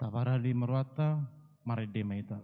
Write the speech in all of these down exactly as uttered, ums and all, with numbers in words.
Taparade ma rohanta, marende ma hita.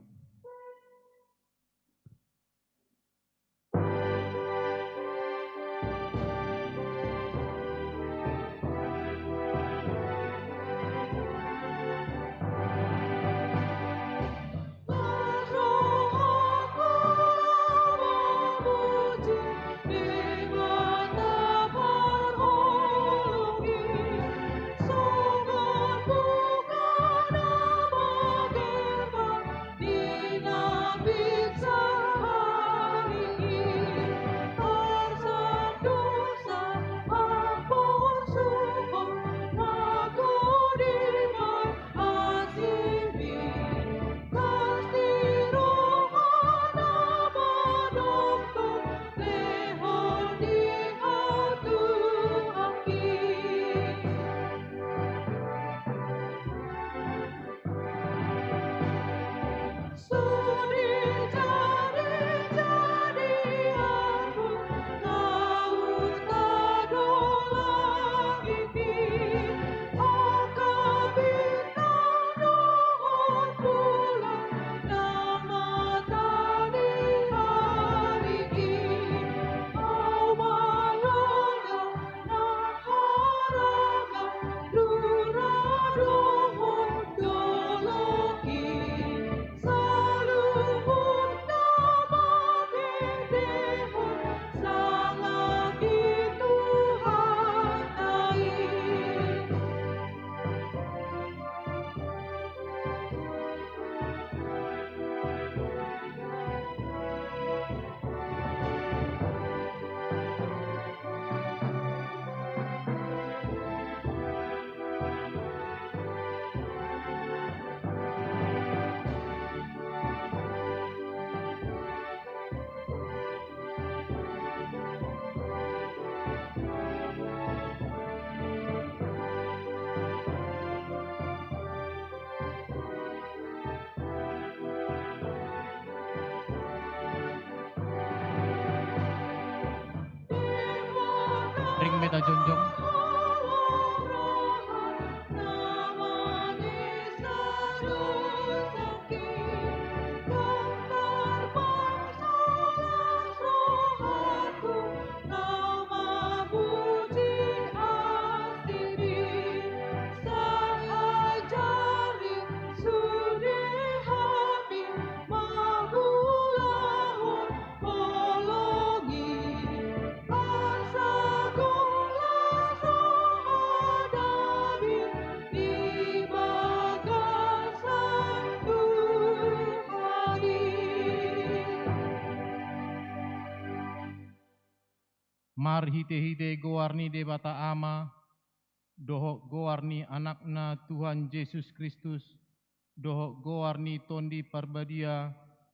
Ring ma hita jongjong. Marhitehite goar ni Debata Ama, dohot goar ni Anakna Tuhan Jesus Kristus, dohot goar ni Tondi Parbadia,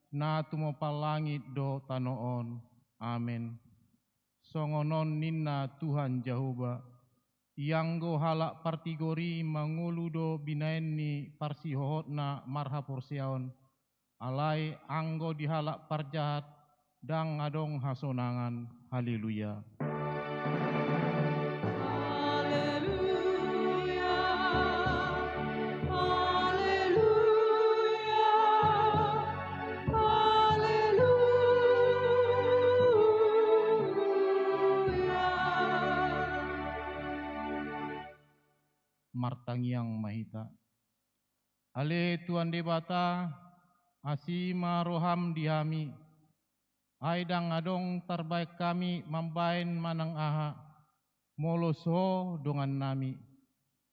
na tumompa langit dohot tano on. Amen. Songon on ninna Tuhan Jahowa: Ianggo halak partigor i mangolu do binahen ni parsihohotna marhaporseaon, alai anggo di halak parjahat ndang adong hasonangan. Haleluya. Haleluya. Haleluya. Haleluya. Martangiang ma hita. Ale Tuhan Debata, asi ma roham di hami, ai ndang adong tarbahen hami mambahen manang aha, molo so dongannami.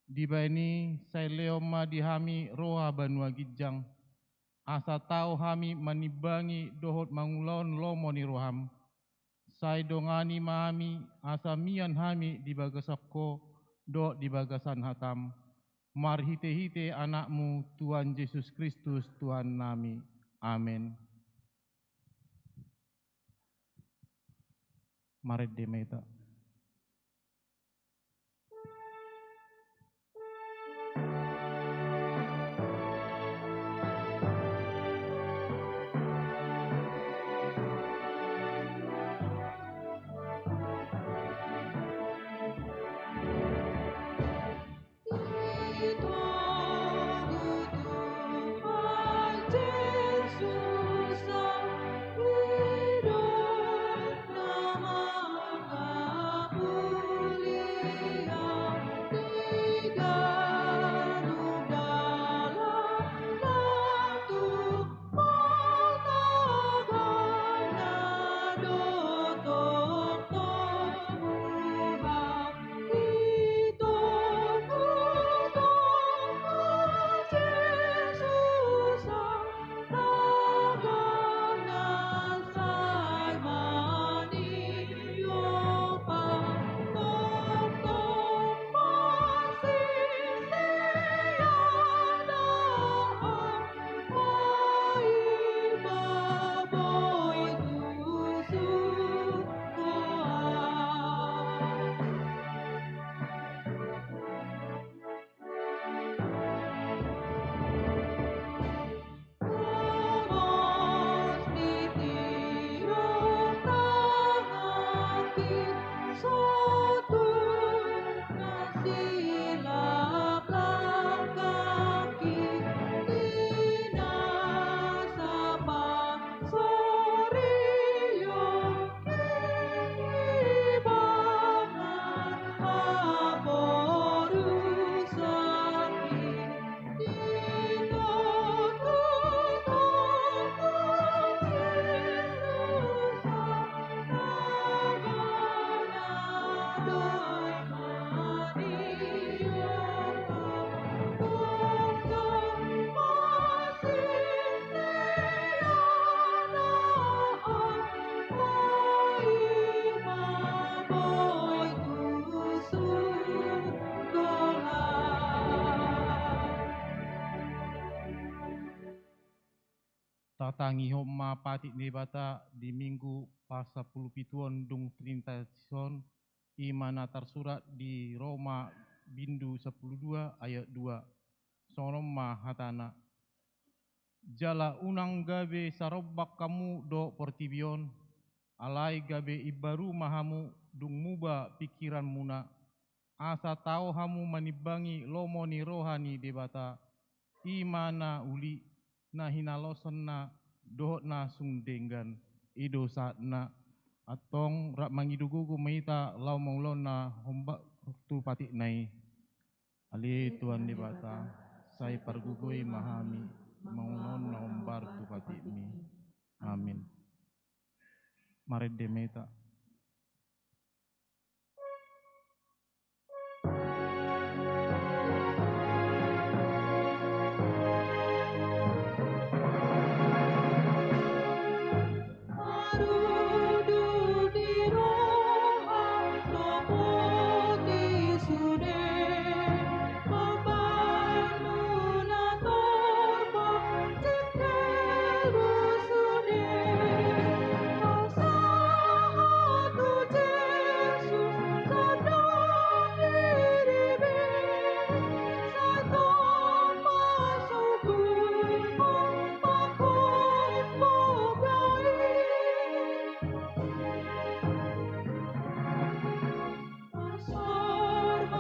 Dibahen i sai lehon ma di hami roha banua ginjang, asa tau hami manimbangi dohot mangulahon lomo ni roham. Sai dongani ma hami, asa mian hami di bagasan Ho dohot di bagasan hatam, marhitehite Anakmu Tuhan Jesus Kristus Tuhannami. Amen. Marende ma hita. Tangihon ma patik ni Debata di Minggu pasampulupituon dung Trinitatis on, i ma na tarsurat di Roma bindu sampulu dua ayat dua. Songon on ma hatana: Jala unang gabe sarombak hamu dohot portibi on, alai gabe imbaru ma hamu dung muba pingkiranmuna, asa tao hamu manimbangi lomo ni roha ni Debata, i ma na uli, na hinalosonna dohot na sung denggan. I do sahatna. Antong rap mangido gogo ma hita laho mangulahon na hombar tu patikna i. Ale Tuhan Debata, sai pargogoi ma hami mangulahon na hombar tu patikmi. Amin. Marende ma hita.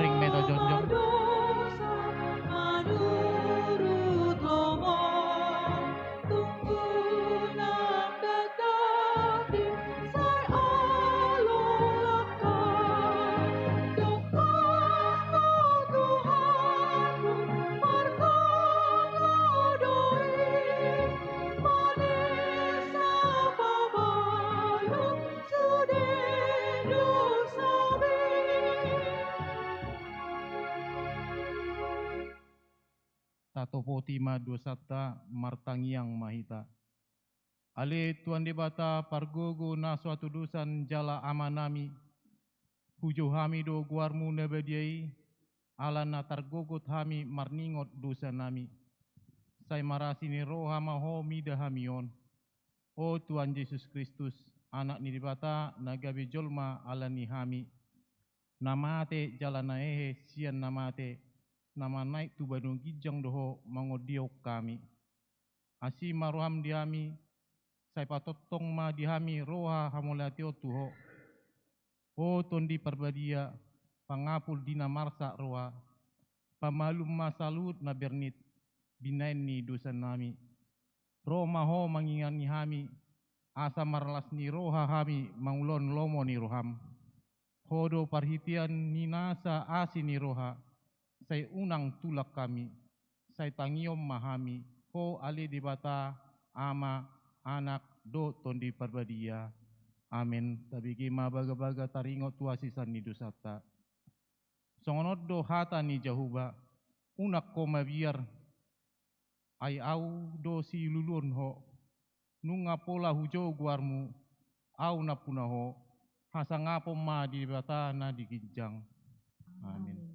Ring ma hita jongjong. Tatopoti ma dosanta, martangiang ma hita. Ale Tuhan Debata, pargogo na so hatudosan jala Amanami, hujou hami do goarmu na badia i, ala na targogot hami marningot dosanami. Sai marasi ni roha ma Ho mida hami on. O Tuhan Jesus Kristus, Anak ni Debata na gabe jolma ala ni hami, na mate jala na hehe sian na mate, na manaek tu banua ginjang do Ho mangondihon hami. Asi ma roham di hami, sai patongtong ma di hami roha hamauliateon tu Ho. O Tondi Parbadia, pangapul di na marsak roha, pamalum ma saluhut na bernit, binahen ni dosanami. Ro ma Ho mangingangi hami, asa marlas ni roha hami mangulahon lomo ni roham. Ho do parhitean ni nasa asi ni roha, sai unang tulak hami, sai tangihon ma hami Ho ale Debata, Ama, Anak, dohot Tondi Parbadia. Amen. Tabege ma bagabaga taringot tu hasisean ni dosanta. Songon on do hata ni Jahowa: Unang ho mabiar, ai Ahu do siluluhon ho. Nunga pola hujou goarmu, Ahu nampuna ho. Hasangapon ma di Debata na di ginjang. Amen. Amen.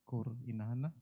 Kur inahana.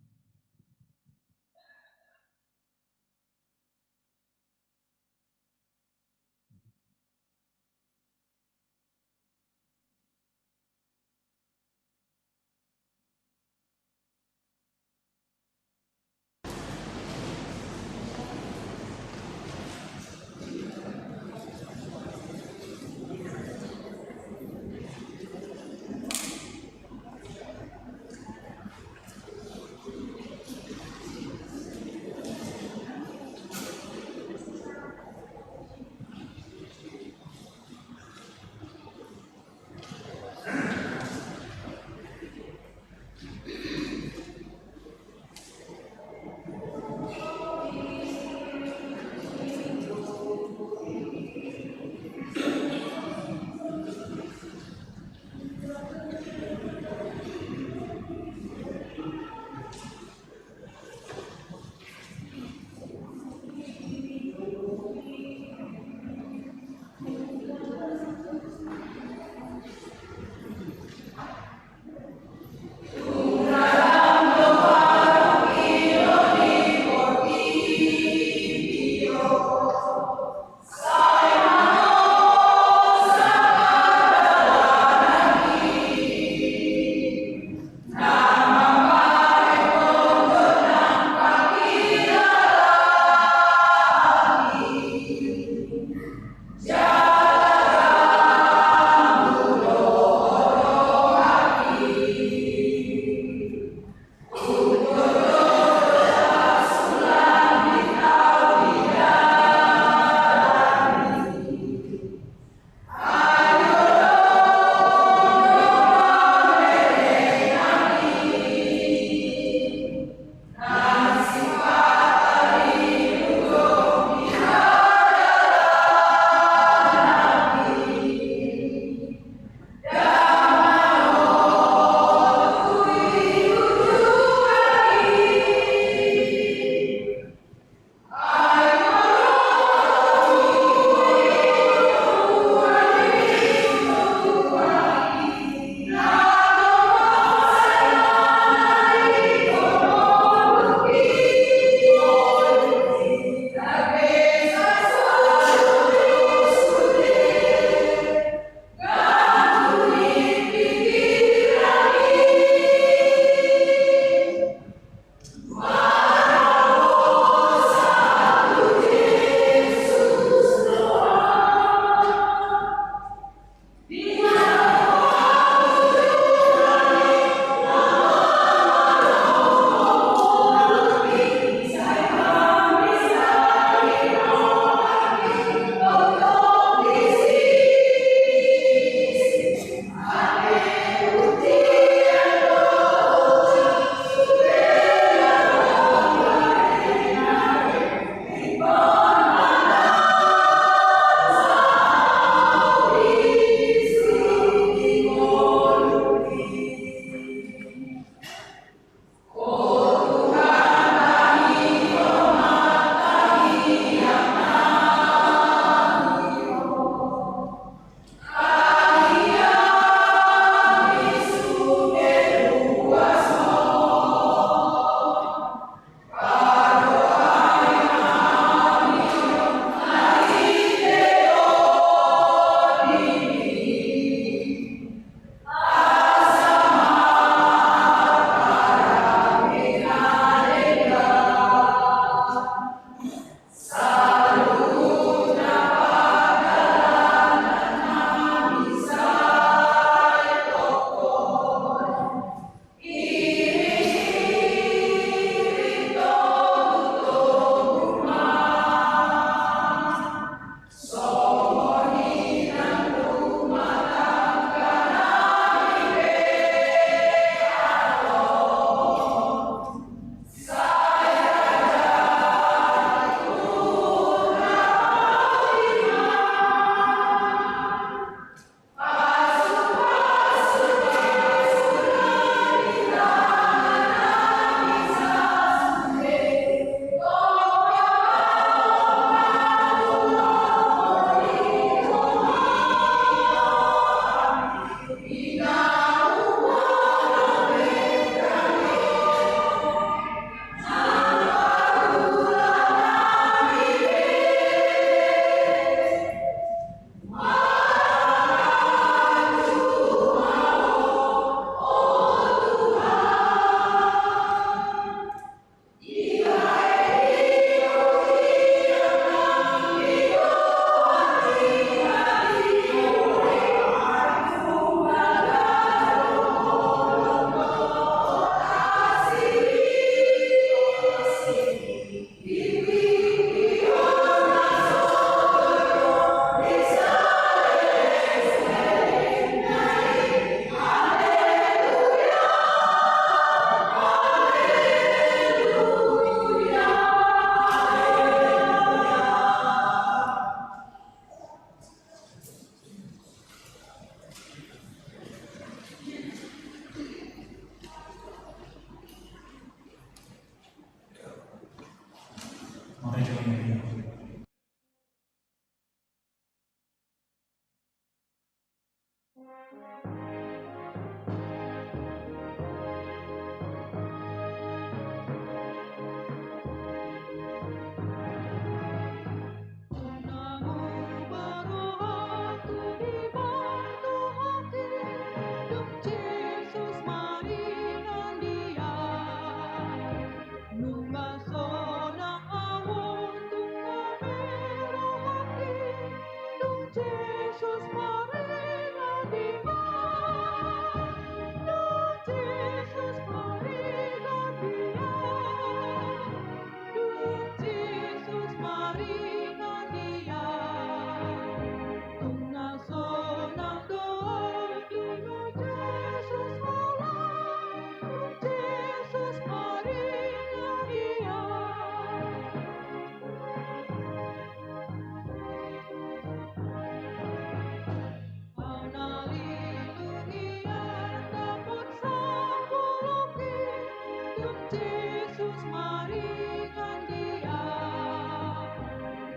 Jesus maringan di Au.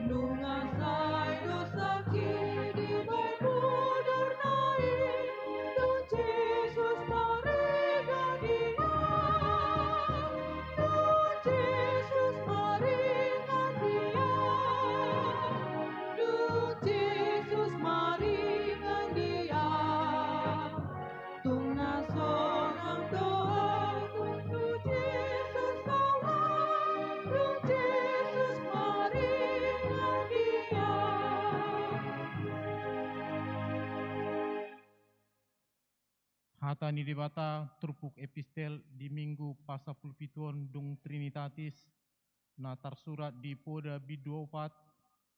Nunga sai dosangki dibaen mudar na i, dung Jesus maringan di Au. Dung Jesus maringan di Au. Dung Jesus maringan di Au. Tung na sonang do au, tung tu Jesus do au, tung Jesus maringan di Au. Hata ni Debata turpuk epistel di Minggu pasampulupituon dung Trinitatis, na tarsurat di Poda bindu opat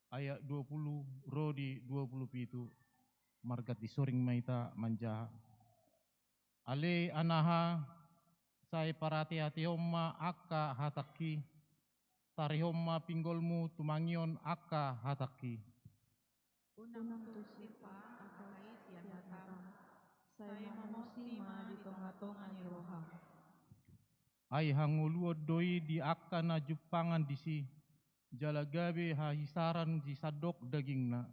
ayat dua pulu ro di dua pulu pitu. Marganti soring ma hita manjaha. Ale anaha, sai parhate-hatehon ma angka hatangki, tarihon ma pinggolmu tumangihon angka hatangki. Unang tusi paangka i sian hatam, sai mamorsi ma di tonga-tonga ni roham. Ai hangoluan do i di angka na jumpangan disi, jala gabe hahisaran di sandok dagingna.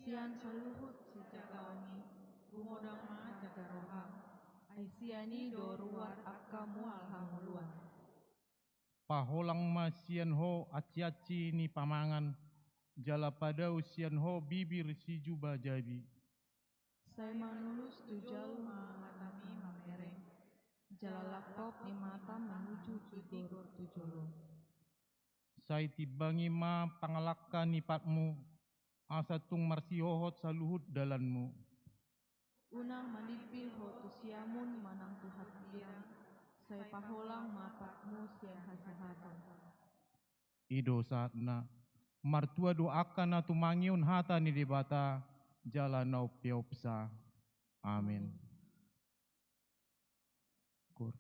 Sian saluhut sijagaon i, gumodang ma jaga roham, ai sian i do ruar angka mual hangoluan. Paholang ma sian ho ansi-ansi ni pamangan, jala padao sian ho bibir sijuba-jabi. Sai manulus tu jolma hatami mamereng, jala laptop ni matam manuju tigor tu jolo. Sai timbangi ma pangalangka ni patmu, asa tung marsihohot saluhut dalanmu. Unang malimpil ho tu siamun manang tu hatian, sai paholang ma patmu sian hajahaton. I do sahatna, martua do angka na tumangihon hata ni Debata, jala na umpeopsa. Amen. Kur.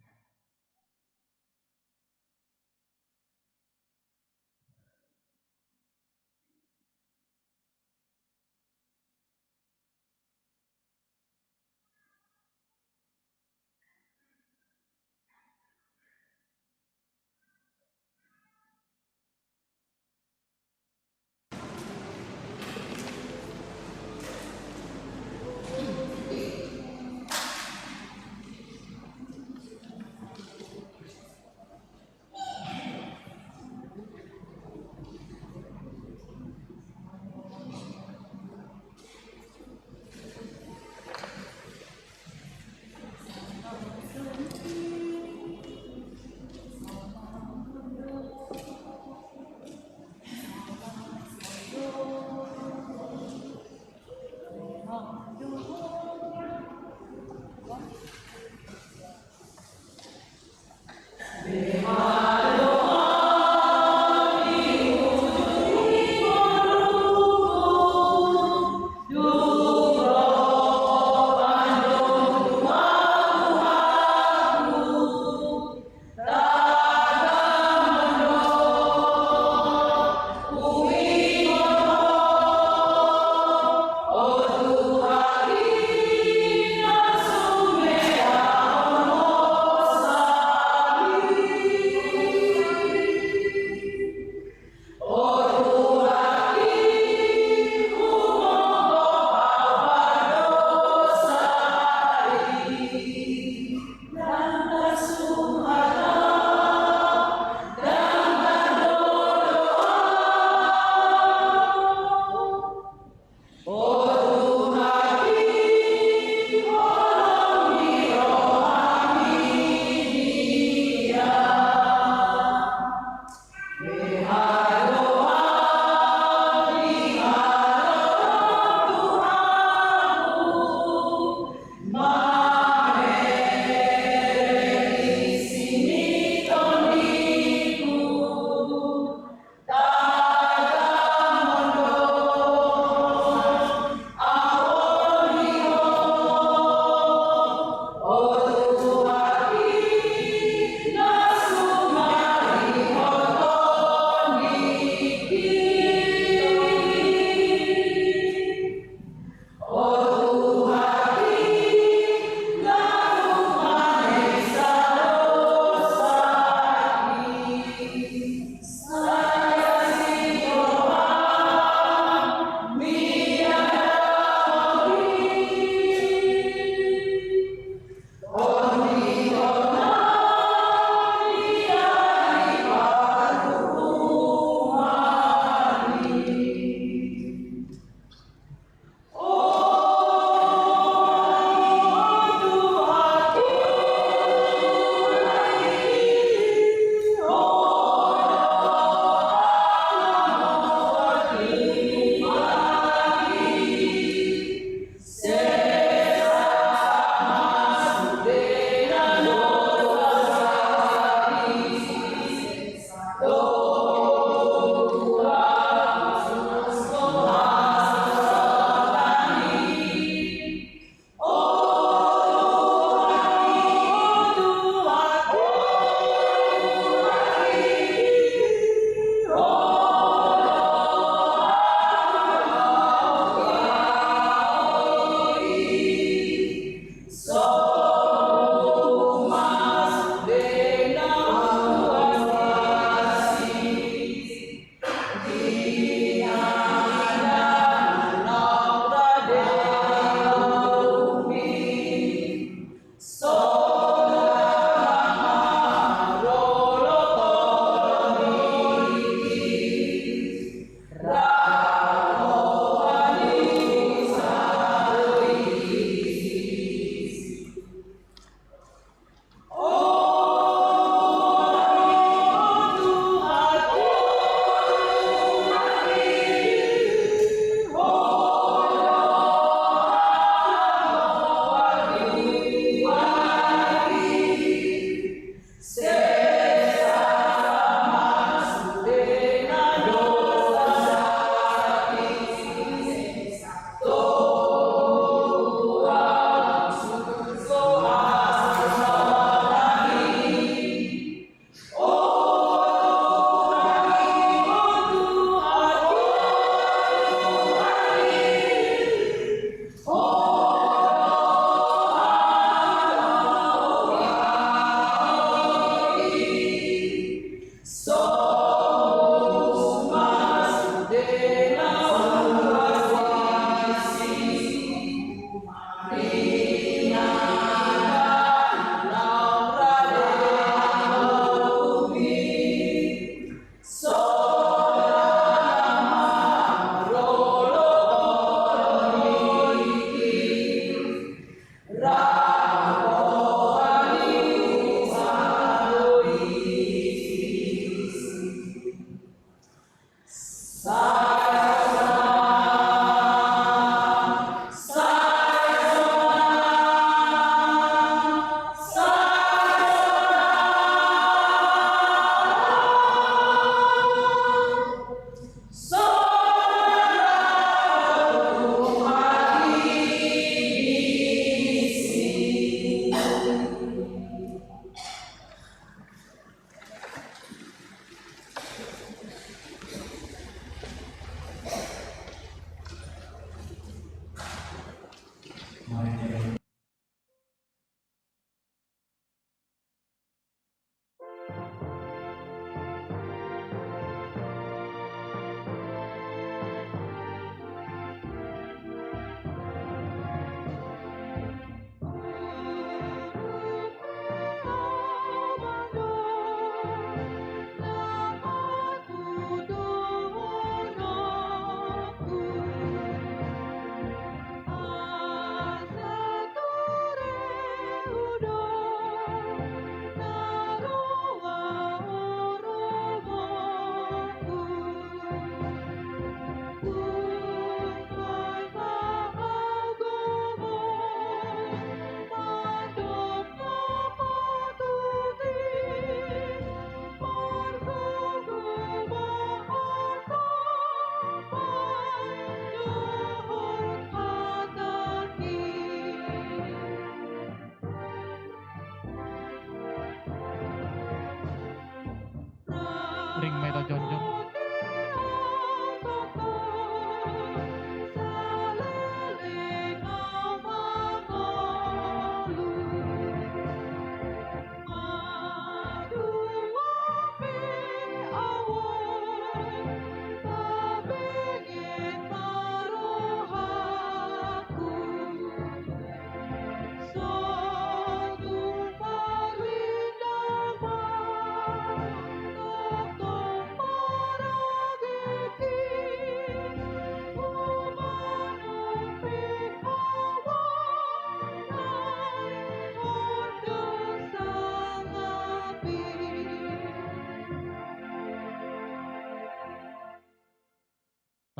Ring ma hita jongjong.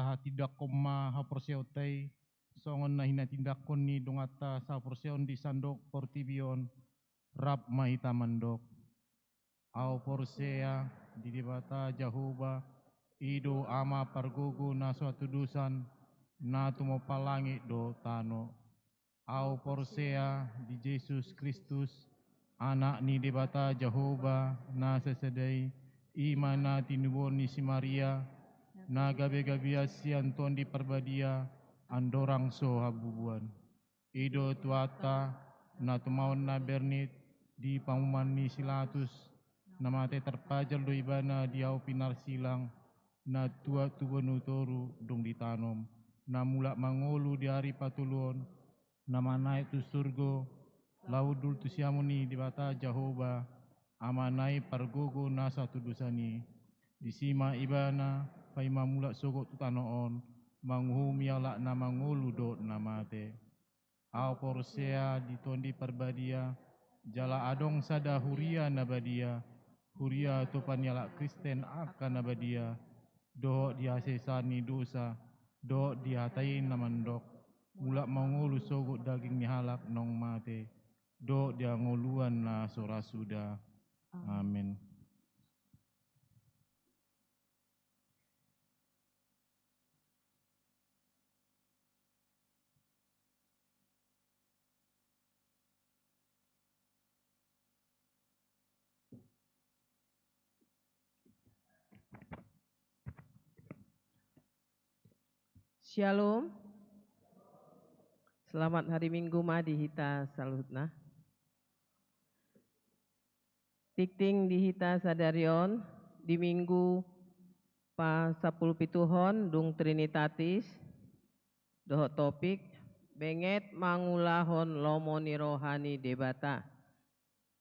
Tahatindangkon ma haporseaonta i, songon na hinatindangkon ni donganta sahaporseaon di sandok portibi on. Rap ma hita mandok. Ahu porsea di Debata Jahowa, i do Ama pargogo na so hatudosan, na tumompa langit dohot tano. Ahu porsea di Jesus Kristus, Anak ni Debata Jahowa na sasada i, i ma na tinubuhon ni si Maria, na gabegabean sian Tondi Parbadia, andorang so habubuan. I do Tuhanta, na tumaon na bernit di pamuman ni si Latus, na mate tarpajal do Ibana di ahu pinarsilang, na tuat tu banua toru dung ditanom, na mulak mangolu di ari patoluhon, na manaek tu surgo, laho hundul tu siamun ni Debata Jahowa, Amana i pargogo na so hatudosan i. Disi ma Ibana paima mulak sogot tu tano on, manguhumi halak na mangolu dohot na mate. Ahu porsea di Tondi Parbadia, jala adong sada huria na badia, huria tupa ni halak Kristen angka na badia, dohot di hasesaan ni dosa, dohot di hata i na mandok, mulak mangolu sogot daging ni halak naung mate, dohot di hangoluan na so ra suda. Amen. Syalom. Selamat hari Minggu ma di hita saluhutna. Tingting di hita sadari on, di Minggu pasampulupituhon dung Trinitatis, dohot topik, Benget mangulahon lomo ni roha ni Debata.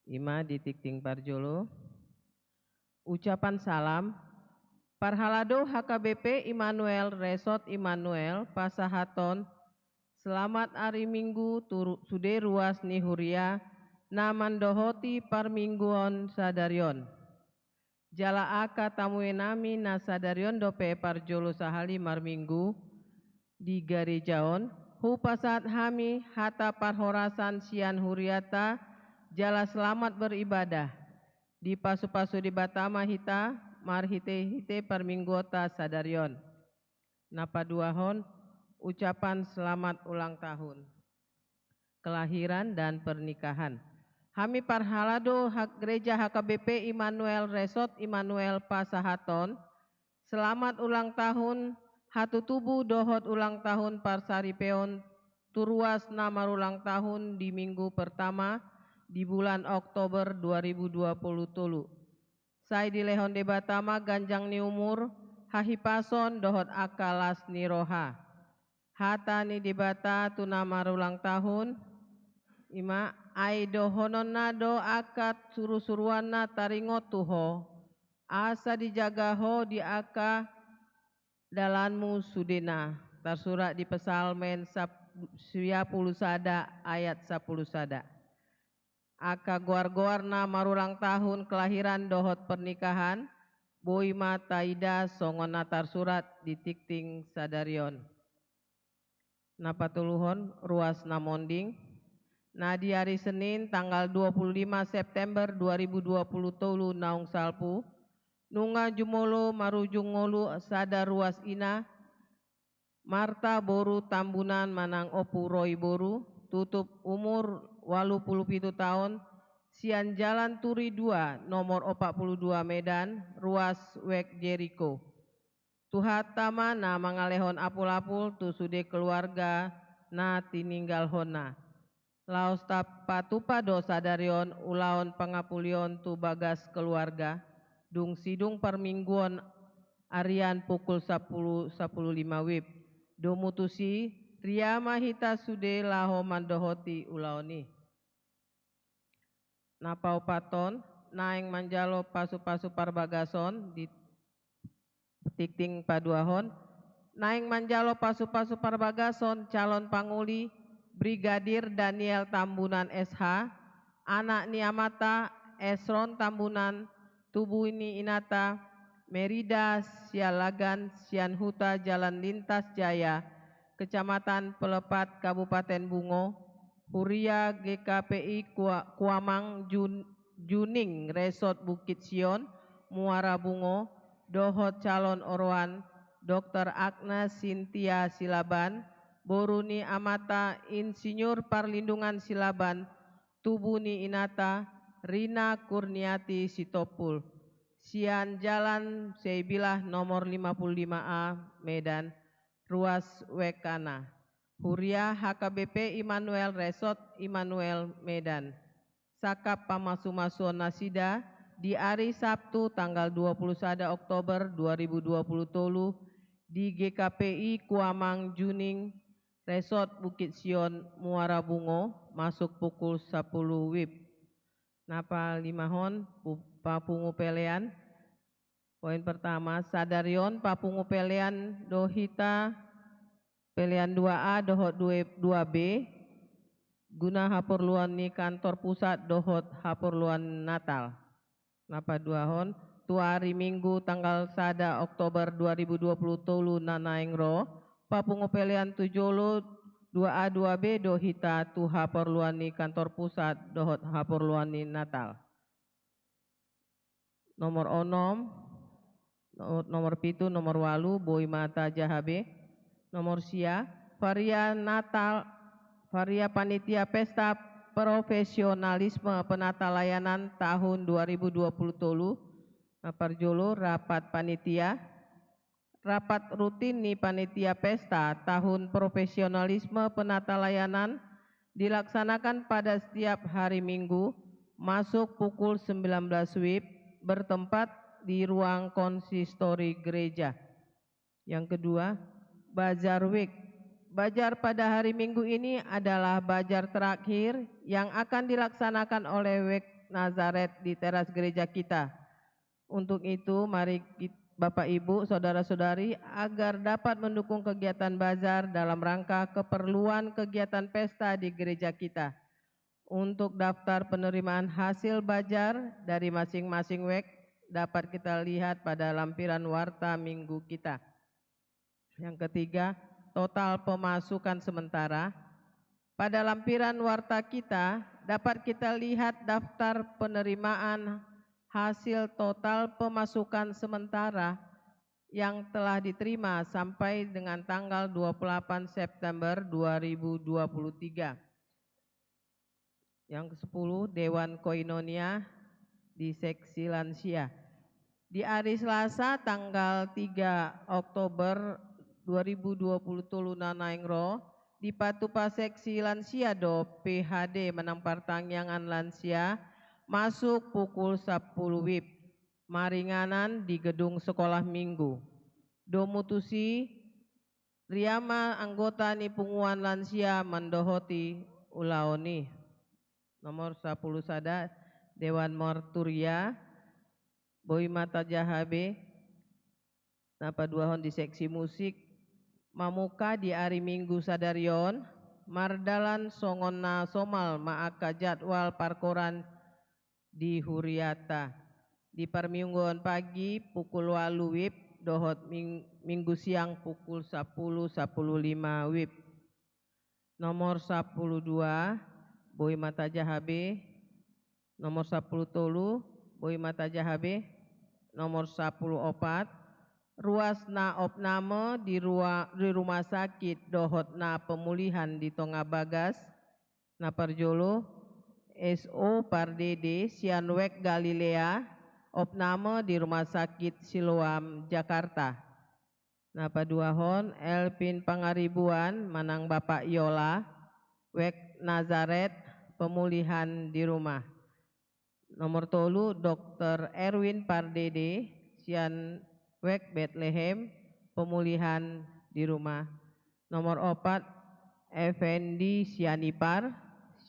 I ma di tingting parjolo. Ucapan salam, parhalado H K B P Immanuel Resort Immanuel pasahathon selamat ari Minggu tu ru-, sude ruas ni huria na mandohoti parmingguon sadari on. Jala angka tamuenami na sadari on dope parjolo sahali marminggu di gareja on, hupasahat hami hata parhorasan sian hurianta jala selamat beribadah. Dipasupasu Debata ma hita marhitehite parmingguonta sadari on. Na paduahon, ucapan selamat ulang tahun kelahiran dan pernikahan. Hami parhalado hak gereja H K B P Immanuel Resort Immanuel pasahathon selamat ulang tahun, hatutubu dohot ulang tahun parsaripeon tu ruas na marulang tahun di minggu pertama di bulan Oktober dua ribu dua puluh tolu. Sai dilehon Debata ma ganjang ni umur, hahipason dohot angka las ni roha. Hata ni Debata tu na marulang tahun, ima, ai dohononna do angka surusuruanna taringot tu ho, asa dijaga ho di angka dalanmu sudena. Tarsurat di Psalmen sap-, sia pulu sada ayat sapulu sada. Angka goar-goar na marulang tahun kelahiran dohot pernikahan, boi ma taida songon na tarsurat di tingting sadari on. Na patoluhon, ruas na monding. Na di ari Senin tanggal dua puluh lima September dua ribu dua puluh tolu naung salpu, nunga jumolo marujung ngolu sada ruas ina, Marta boru Tambunan manang Ompu Roy boru, tutup umur walu pulu pitu taon, sian Jalan Turi dua, nomor opat pulu dua Medan, ruas Wek Jeriko. Tuhanta ma na mangalehon apul-apul tu sude keluarga na tininggalhonna. Laos tapatupa do sadari on ulaon pangapulion tu bagas keluarga, dung sidung parmingguon arian pukul sapulu, sapulu lima wib. Domu tusi, ria ma hita sude laho mandohoti ulaon i. Na paopathon, naeng manjalo pasu-pasu parbagason di tingting paduahon, naeng manjalo pasu-pasu parbagason calon panguli Brigadir Daniel Tambunan S H, anak ni amanta Esron Tambunan, tubu ni inanta Merida Sialagan sian Huta Jalan Lintas Jaya, Kecamatan Pelepat, Kabupaten Bungo, Huria G K P I Kua-, Kuamang Jun-, Juning, Resort Bukit Sion, Muara Bungo, dohot calon oroan, Doktor Agnes Sintia Silaban, boru ni amanta Insinyur Parlindungan Silaban, tubu ni inanta Rina Kurniati Sitompul, sian Jalan Seibilah nomor lima puluh lima A, Medan, ruas Wekana. Huria H K B P Immanuel, Resort Immanuel, Medan. Sangkap pamasu-masuon nasida di ari Sabtu tanggal dua puluh sada Oktober dua ribu dua puluh tolu di G K P I Kuamang Juning, Resort Bukit Sion, Muara Bungo, masuk pukul sapulu wib. Na palimahon, pu-, papungu pelean. Poin pertama, sadari on papungu pelean do hita pelean dua A dohot dua, dua B, guna haporluan ni kantor pusat dohot haporluan Natal. Na paduahon, tu ari Minggu tanggal sada Oktober dua ribu dua puluh tolu na naeng ro, papungu pelean tu jolo dua A dua B do hita tu haporluan ni kantor pusat dohot haporluan ni Natal. Nomor onom, no-, nomor pitu, nomor walu, boi ma tajaha be. Nomor sia, varia Natal, varia panitia pesta profesionalisme penata layanan tahun dua ribu dua puluh tolu. Na parjolo, rapat panitia. Rapat rutin ni panitia pesta tahun profesionalisme penata layanan dilaksanakan pada setiap hari Minggu, masuk pukul sembilan belas wib, bertempat di ruang konsistori gereja. Yang kedua, Bazar Week. Bazar pada hari Minggu ini adalah bazar terakhir yang akan dilaksanakan oleh Wek Nazaret di teras gereja kita. Untuk itu, mari kit-, Bapak, Ibu, saudara-saudari, agar dapat mendukung kegiatan bazar dalam rangka keperluan kegiatan pesta di gereja kita. Untuk daftar penerimaan hasil bazar dari masing-masing wek dapat kita lihat pada lampiran warta minggu kita. Yang ketiga, total pemasukan sementara. Pada lampiran warta kita, dapat kita lihat daftar penerimaan hasil total pemasukan sementara yang telah diterima sampai dengan tanggal dua puluh delapan September dua ribu dua puluh tiga. Yang kesepuluh, Dewan Koinonia di Seksi Lansia. Di ari Selasa tanggal tiga Oktober dua ribu dua puluh tolu na naeng ro, dipatupa Seksi Lansia do P H D manang partangiangan lansia masuk pukul sapuluh wib. maringanan di gedung sekolah minggu. Domu tusi, ria ma anggota ni punguan lansia mandohoti ulaon i. Nomor sapuluh sada, Dewan Marturia, boi ma tajaha be. Na paduahon di seksi musik, mamuka di ari Minggu sadari on, mardalan songon na somal ma angka jadwal parkoran di huriata. Di parmingguon pagi pukul ualu wib dohot ming-, Minggu siang pukul sapuluh, sapuluh lima wib. Nomor sapuluh dua, boi ma tajaha be. Nomor sapuluh tolu, boi ma tajaha be. Nomor sapuluh opat, ruas na opname di rua-, di rumah sakit dohot na pemulihan di tonga bagas. Na parjolo, S O Pardede sian Wek Galilea, opname di Rumah Sakit Siloam, Jakarta. Na paduahon, Elvin Pangaribuan manang Bapak Yola, Wek Nazaret, pemulihan di rumah. Nomor tolu, Dokter Erwin Pardede sian Wek Betlehem, pemulihan di rumah. Nomor opat, Effendi Sianipar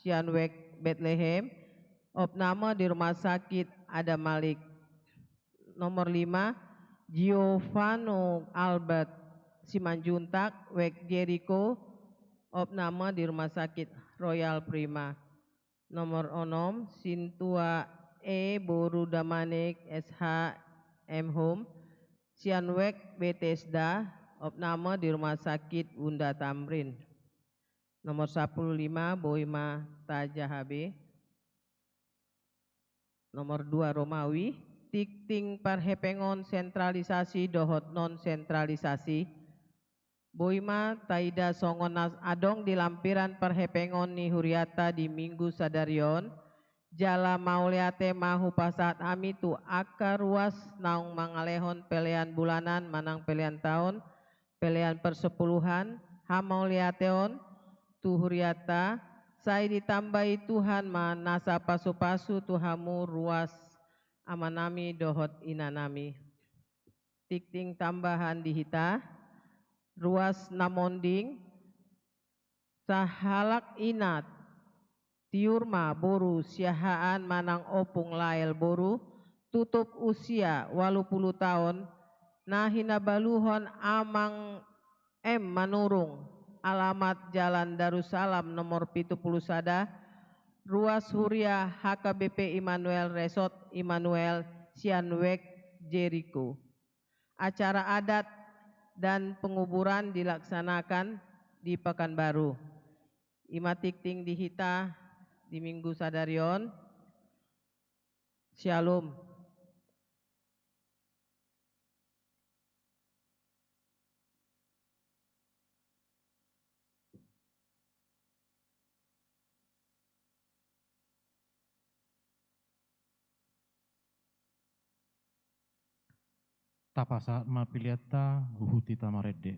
sian Wek Betlehem, opname di Rumah Sakit Adam Malik. Nomor lima, Giovano Albert Simanjuntak, Wek Jeriko, opname di Rumah Sakit Royal Prima. Nomor onom, Sintua E boru Damanik S H M Home, sian Wek Betesda, opname di Rumah Sakit Bunda Tamrin. Nomor sapuluh lima, boi ma tajaha be. Nomor dua, Romawi, tingting parhepengon sentralisasi dohot non sentralisasi. Boi ma taida songon na adong di lampiran parhepengon ni huriata di Minggu sadari on, jala mauliate ma hupasahat hami tu angka ruas naung mangalehon pelean bulanan manang pelean taon, pelean persepuluhan, hamauliateon tu huriata, sai ditambai Tuhan ma nasa pasupasu tu hamu ruas amanami dohot inanami. Tingting tambahan di hita, ruas na monding, sahalak ina, tiur ma boru Siahaan manang Opung Lael boru, tutup usia ualu pulu taon, na hinabaluhon Amang M Manurung, alamat Jalan Darussalam nomor pitu pulu sada, ruas huria H K B P Immanuel Resort Immanuel sian Wek Jeriko. Acara adat dan penguburan dilaksanakan di Pekanbaru. I ma tingting di hita di Minggu sadari on. Syalom. Tapasahat ma peleanta, huhut hita marende.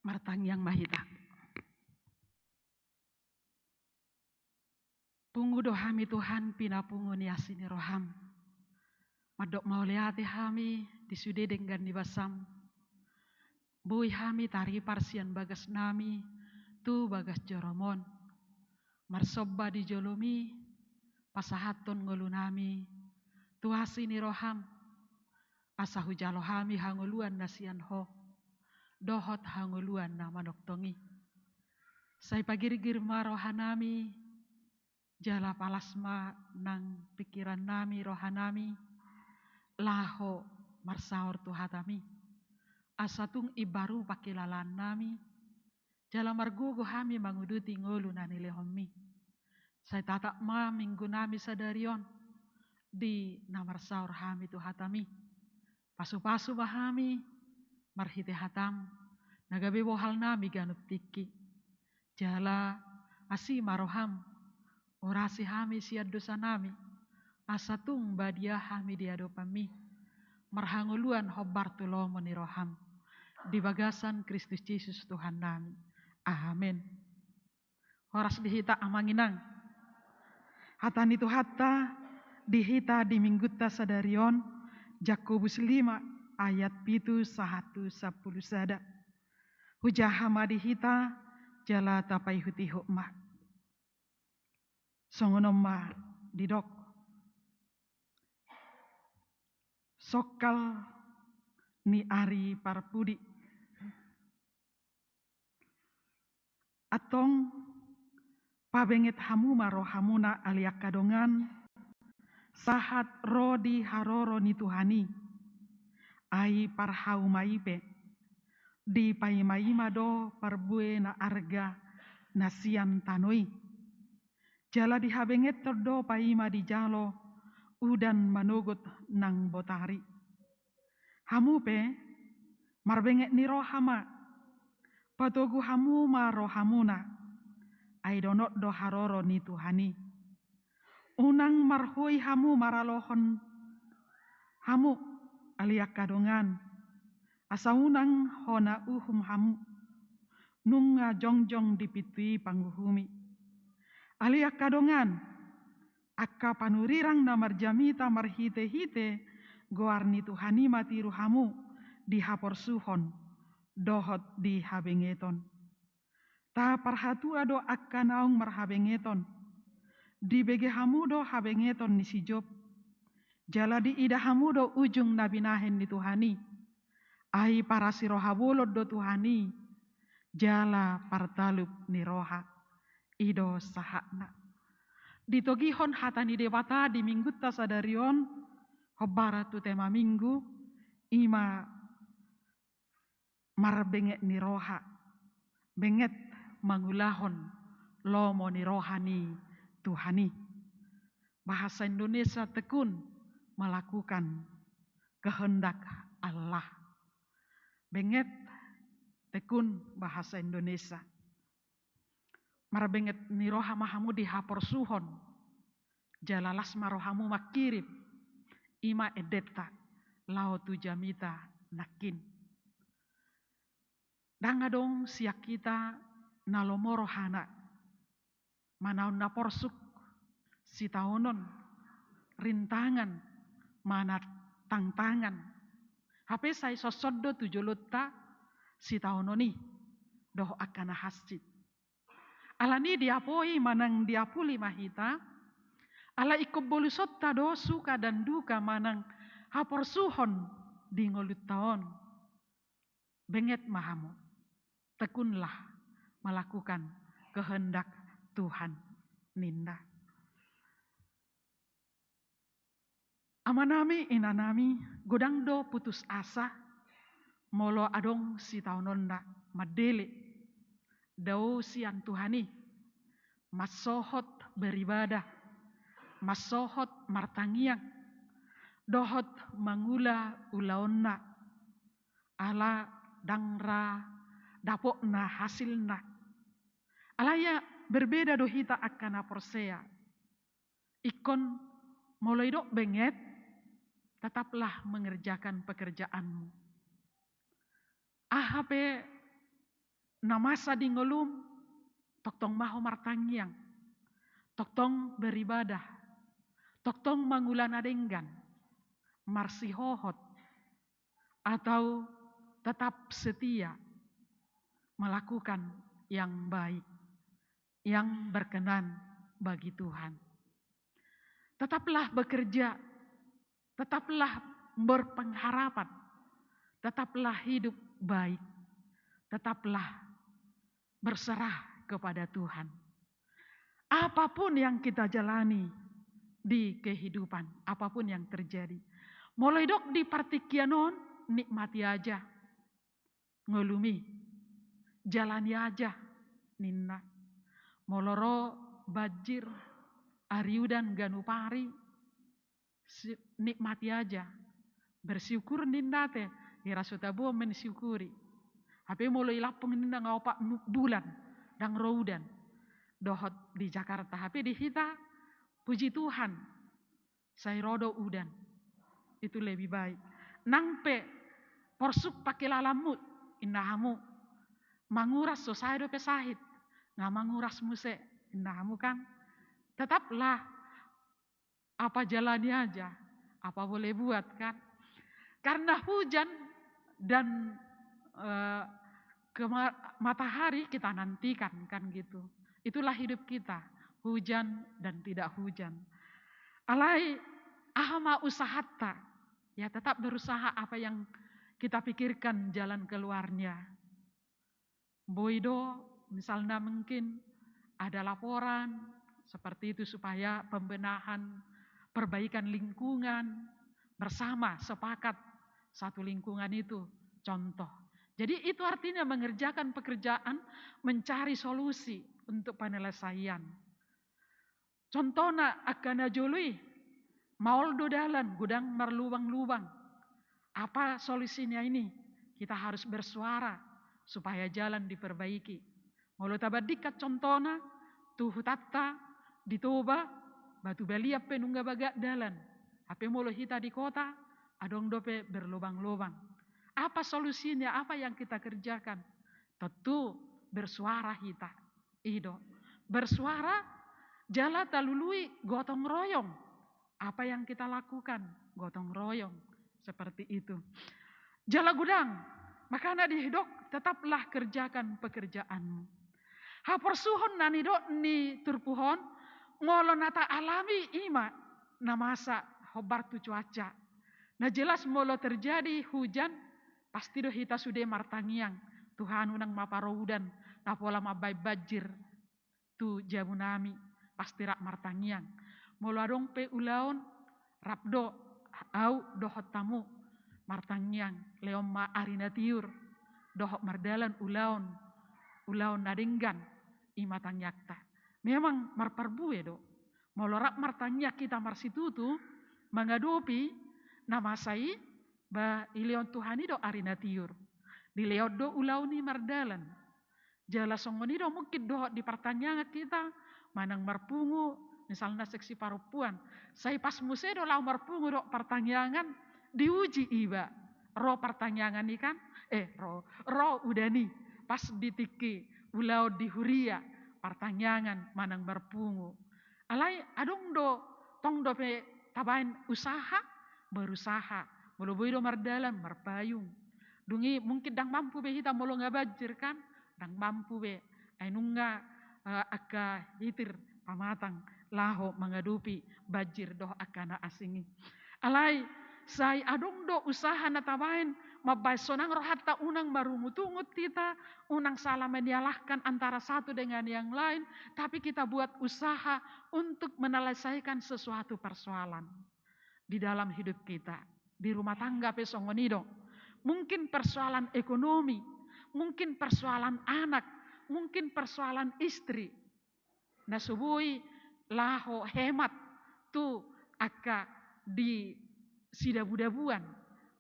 Martangiang ma hita. Pungu do hami Tuhan, pinapungu ni asi ni roham. Mandok mauliate hami di sude denggan ni basam. Boi hami taripar sian bagasnami tu bagas joromon. Marsomba di jolomi, pasahathon ngolunami tu asi ni roham, asa hujalo hami hangoluan na sian ho, dohot hangoluan na manongtong i. Sai pagirgir ma rohanami, jala palas ma nang pingkirannami, rohanami, laho marsaor tu hatami. Asa tung imbaru pangkilalaannami, jala margogo hami manguduti ngolu na nilehonmi. Sai tatap ma minggunami sadari on, di na marsaor hami tu hatami. Pasupasu ma hami, marhite hatam, na gabe bohalnami ganup tingki. Jala, asi ma roham, urasi hami sian dosanami, asa tung badia hami di adopanmi, marhangoluan hombar tu lomo ni roham, di bagasan Kristus Jesus Tuhannami. Amen. Horas di hita amang inang. Hata ni Tuhanta di hita di minggunta sadari on, Jakobus lima ayat pitu sahat tu sampulu sada. Hujaha ma di hita, jala tapaihutihut ma. Songon on ma didok. Songkal ni ari parpudi. Antong, pabenget hamu ma rohamuna ale angka dongan, sahat ro di haroro ni Tuhan i. Ai parhauma i pe, dipaimaima do parbue na arga na sian tano i. Jala dihabengeton do paima dijalo udan manogot nang botari. Hamu pe, marbenget ni roha ma, patogu hamu ma rohamuna, ai donok do haroro ni Tuhan i. Unang marhoi hamu maralohon hamu, ale angka dongan, asa unang hona uhum hamu, nunga jongjong di pintu i panguhumi. Ale angka dongan, angka panurirang na marjamita marhitehite goar ni Tuhan i ma tiru hamu di haporsuhon dohot di habengeton. Taparhatua do angka naung marhabengeton. Dibege hamu do habengeton ni si Job. Jala diida hamu do ujung na binahen ni Tuhan i. Ai parasi roha bolon do Tuhan i, jala partalup ni roha. I do sahatna. Ditogihon hata ni Debata di minggunta sadari on, hombar tu tema minggu, i ma marbenget ni roha, benget mangulahon lomo ni roha ni Tuhan i. Bahasa Indonesia tekun melakukan kehendak Allah. Benget, tekun bahasa Indonesia. Marbenget ni roha ma hamu di haporsuhon, jala las ma rohamu mangkirim, i ma endenta, laho tu jamita nangkin. Ndang adong sian hita na lomo rohana, manaon na porsuk, sitaonon, rintangan, manang tantangan. Hape sai songon do tu jolonta sitaonon i, dohot angka na hansit. Alani diapoi manang diapuli ma hita, ala ingkon bolusonta do suka dan duka manang haporsuhon di ngolunta on. Benget ma hamu, tekunlah melakukan kehendak Tuhan, ninna. Amanami, inanami, godang do putus asa, molo adong sitaononna mandele, dao sian Tuhan i, mansohot beribadah, mansohot martangiang, dohot mangula ulaonna, ala ndang ra dapotna hasilna. Alai berbeda do hita angka na porsea. Ingkon molo didok benget, tetaplah mengerjakan pekerjaanmu. Aha pe na masa di ngolum, tongtong ma ho martangiang, tongtong beribadah, tongtong mangula na denggan, marsihohot, atau tetap setia melakukan yang baik, yang berkenan bagi Tuhan. Tetaplah bekerja, tetaplah berpengharapan, tetaplah hidup baik, tetaplah berserah kepada Tuhan. Apapun yang kita jalani di kehidupan, apapun yang terjadi, molo didok di partingkian on, nikmati aja ngolum i, jalani aja ninna. Molo ro banjir, ari udan, ganup ari, si-, nikmati aja. Bersyukur ninna te, hira so tabo mensyukuri. Hape molo i Lampung ninna nga opat mu-, bulan, ndang ro udan. Dohot di Jakarta, hape di hita, puji Tuhan, sai ro do udan. Itu lebih baik. Nang pe porsuk pangkilalanmu, inna hamu, manguras so sae dope sahit, nga manguras muse, inna hamu kan. Tetaplah apa jalani aja, apa boleh buat kan. Karena hujan dan, eh, kema-, matahari kita nantikan kan gitu. Itulah hidup kita, hujan dan tidak hujan. Alai aha ma usahanta, ya tetap berusaha apa yang kita pikirkan jalan keluarnya. Boi do, misalnya mungkin ada laporan seperti itu supaya pembenahan, perbaikan lingkungan, bersama sepakat satu lingkungan itu, contoh. Jadi itu artinya mengerjakan pekerjaan, mencari solusi untuk penyelesaian. Contohna angka na jolo i, maol do dalan, godang marlubang-lubang. Apa solusinya ini? Kita harus bersuara supaya jalan diperbaiki. Molo tabandingkan contohna, tu hutanta di Toba, Batu Balian pe nunga bagak dalan. Hape molo hita di kota, adong dope berlobang-lobang. Apa solusinya? Apa yang kita kerjakan? Tentu bersuara hita. I do. Bersuara, jala talului gotong royong. Apa yang kita lakukan? Gotong royong. Seperti itu. Jala godang, makana didok, tetaplah kerjakan pekerjaanmu. Haporsuhon na nidok ni turpuk on, molo na taalami i ma na masa hombar tu cuaca. Na jelas molo terjadi hujan, pasti do hita sude martangiang, Tuhan unang ma paro udan, na pola mambahen banjir tu jabu nami, pasti rap martangiang. Molo adong pe ulaon, rap do au dohot hamu martangiang, lehon ma ari na tiur, dohot mardalan ulaon, ulaon na denggan, i ma tangiangta. Memang marparbue do. Molo rap martangiang hita marsitutu, mangadopi na masa i, ba dilehon Tuhan i do ari na tiur. Dilehon do ulaon i mardalan. Jala songon i do mungkin dohot di partangiangan hita, manang marpungu, misalna seksi parompuan. Sai pas muse do laho marpungu dohot partangiangan, diuji iba. Ro partangiangan i kan, eh, ro, ro udan i. Pas di tingki ulaon di huria, partangiangan manang marpungu. Alai adong do, tong dope tabaen usaha, berusaha. Molo boi do mardalan, marpayung. Dung i mungkin ndang mampu be hita molo nga banjir kan, ndang mampu be. Ai nunga, eh, angka hitir pamatang laho mangadopi banjir dohot angka na asing i. Alai, sai adong do usaha na tabaen, mambaen sonang rohanta unang marungut-ungut hita, unang salah menyalahkan antara satu dengan yang lain, tapi kita buat usaha untuk menyelesaikan sesuatu persoalan di dalam hidup kita. Di rumah tangga pe songon i do. Mungkin persoalan ekonomi, mungkin persoalan anak, mungkin persoalan istri. Na so boi laho hemat tu angka di sidabu-dabuan.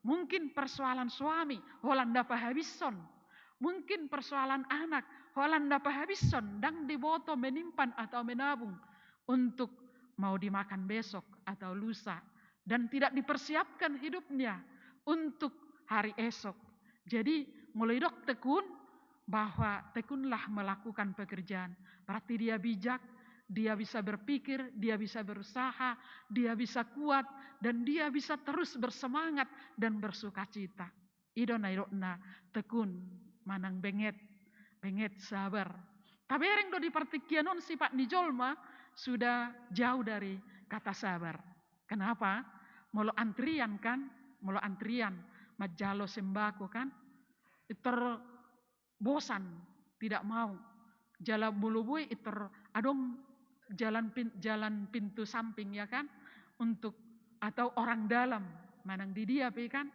Mungkin persoalan suami, holan na pahabishon. Mungkin persoalan anak, holan na pahabishon, ndang diboto menyimpan atau menabung untuk mau dimakan besok atau lusa. Dan tidak dipersiapkan hidupnya untuk hari esok. Jadi, molo didok tekun, bahwa tekunlah melakukan pekerjaan. Berarti dia bijak, dia bisa berpikir, dia bisa berusaha, dia bisa kuat, dan dia bisa terus bersemangat dan bersukacita. I do na nidokna tekun manang benget, benget sabar. Tabereng do di partingkian on sifat ni jolma sudah jauh dari kata sabar. Kenapa? Molo antrian kan, molo antrian manjalo sembako kan, pintor bosan, tidak mau. Jala molo boi pintor adong jalan pin-, jalan pintu samping ya kan, untuk, atau orang dalam manang di dia pe kan,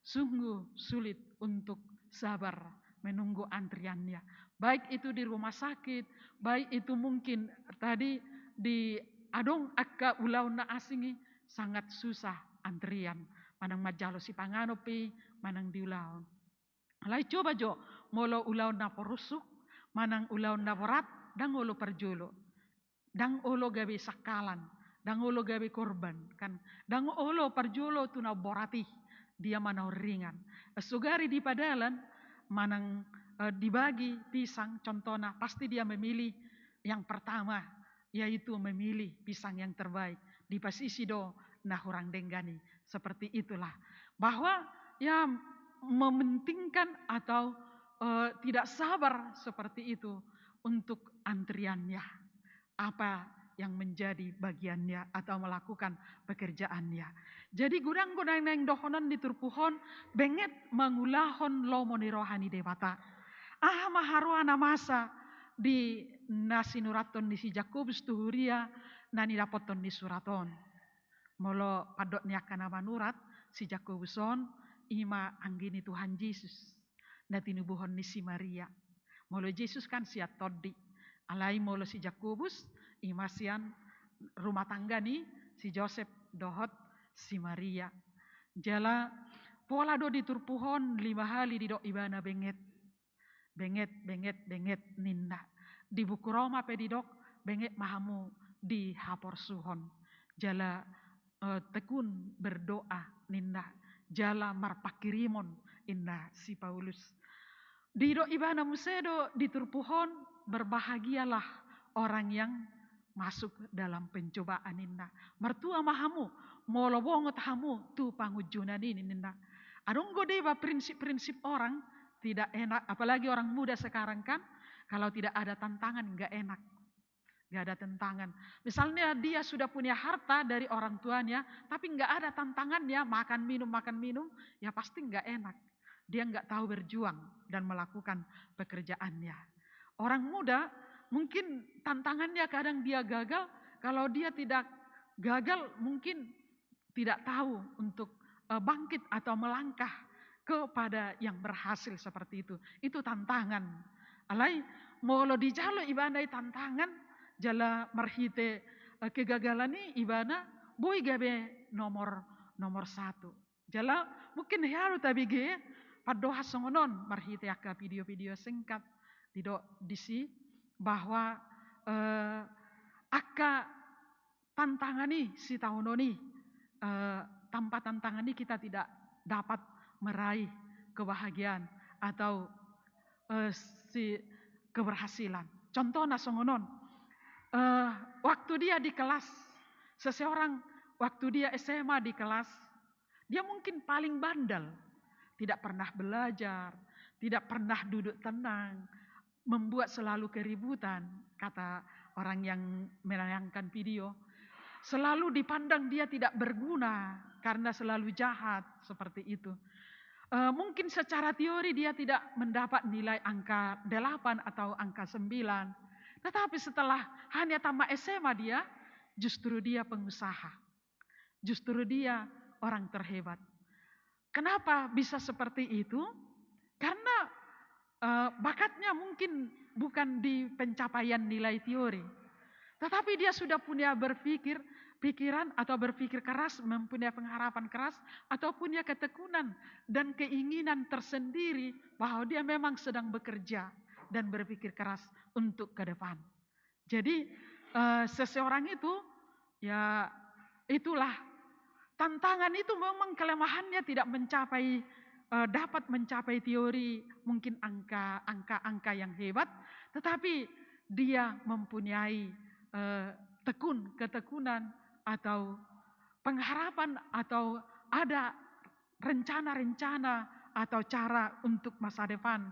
sungguh sulit untuk sabar menunggu antriannya. Baik itu di rumah sakit, baik itu mungkin tadi di adong angka ulaon na asing i, sangat susah antrian. Manang manjalo sipanganon pe, manang di ulaon. Alai coba jo, molo ulaon na porusuk, manang ulaon na borat, ndang olo parjolo. Ndang olo gabe sangkalan, ndang olo gabe korban, kan? Ndang olo parjolo tu na borat i, dia ma na ringan. Sogari di padalan, manang, eh, dibagi pisang, contohna, pasti dia memilih yang pertama, yaitu memilih pisang yang terbaik. Dipasisi do na hurang denggan i. Seperti itulah. Bahwa ya mementingkan atau, eh, tidak sabar seperti itu untuk antriannya. Apa yang menjadi bagiannya atau melakukan pekerjaannya. Jadi godang-godang naeng dohonon di turpuk on, benget mangulahon lomo ni roha ni Debata. Aha ma haroa na masa di na sinurathon ni si Jakobus tu huria na nidapothon ni surat on? Molo pandok ni angka na manurat, si Jakobus on i ma anggi ni Tuhan Jesus na tinubuhon ni si Maria. Molo Jesus kan sian tondi, alai molo si Jakobus i ma sian rumah tangga ni si Josep dohot si Maria. Jala pola do di turpuk on lima hali didok ibana benget. Benget, benget, benget ninna. Di buku Roma pe didok, benget ma hamu di haporsuhon. Jala, eh, tekun berdoa ninna. Jala marpangkirimon ninna si Paulus. Didok ibana muse do di turpuk on, berbahagialah orang yang masuk dalam pencobaan ninna. Martua ma hamu molo bongot hamu tu pangunjunan i ninna. Adong do deba prinsip-prinsip orang, tidak enak, apalagi orang muda sekarang kan, kalau tidak ada tantangan nggak enak. Nggak ada tantangan. Misalnya dia sudah punya harta dari orang tuanya, tapi nggak ada tantangannya, makan minum, makan minum, ya pasti nggak enak. Dia nggak tahu berjuang dan melakukan pekerjaannya. Orang muda mungkin tantangannya kadang dia gagal, kalau dia tidak gagal mungkin tidak tahu untuk, eh, bangkit atau melangkah kepada yang berhasil seperti itu. Itu tantangan. Alai molo dijalo ibana i tantangan, jala marhite, eh, kegagalan i ibana boi gabe nomor, nomor satu. Jala mungkin hea do tabege pandohan songon on marhite angka video-video singkat didok disi bahwa, eh, angka tantangan i sitaonon i, eh, tanpa tantangan i kita tidak dapat meraih kebahagiaan atau, eh, si keberhasilan. Contohna songon on, eh, waktu dia di kelas, seseorang waktu dia S M A di kelas, dia mungkin paling bandel, tidak pernah belajar, tidak pernah duduk tenang, membuat selalu keributan, kata orang yang menayangkan video. Selalu dipandang dia tidak berguna karena selalu jahat, seperti itu. Eh, mungkin secara teori dia tidak mendapat nilai angka delapan atau angka sembilan. Tetapi setelah hanya tamat S M A dia, justru dia pengusaha. Justru dia orang terhebat. Kenapa bisa seperti itu? Karena, eh, bakatnya mungkin bukan di pencapaian nilai teori. Tetapi dia sudah punya berpikir, pikiran atau berpikir keras, mempunyai pengharapan keras, atau punya ketekunan dan keinginan tersendiri bahwa dia memang sedang bekerja dan berpikir keras untuk ke depan. Jadi, eh, seseorang itu, ya, itulah tantangan itu memang kelemahannya tidak mencapai eh, dapat mencapai teori mungkin angka, angka-angka yang hebat, tetapi dia mempunyai, eh, tekun, ketekunan atau pengharapan atau ada rencana-rencana atau cara untuk masa depan,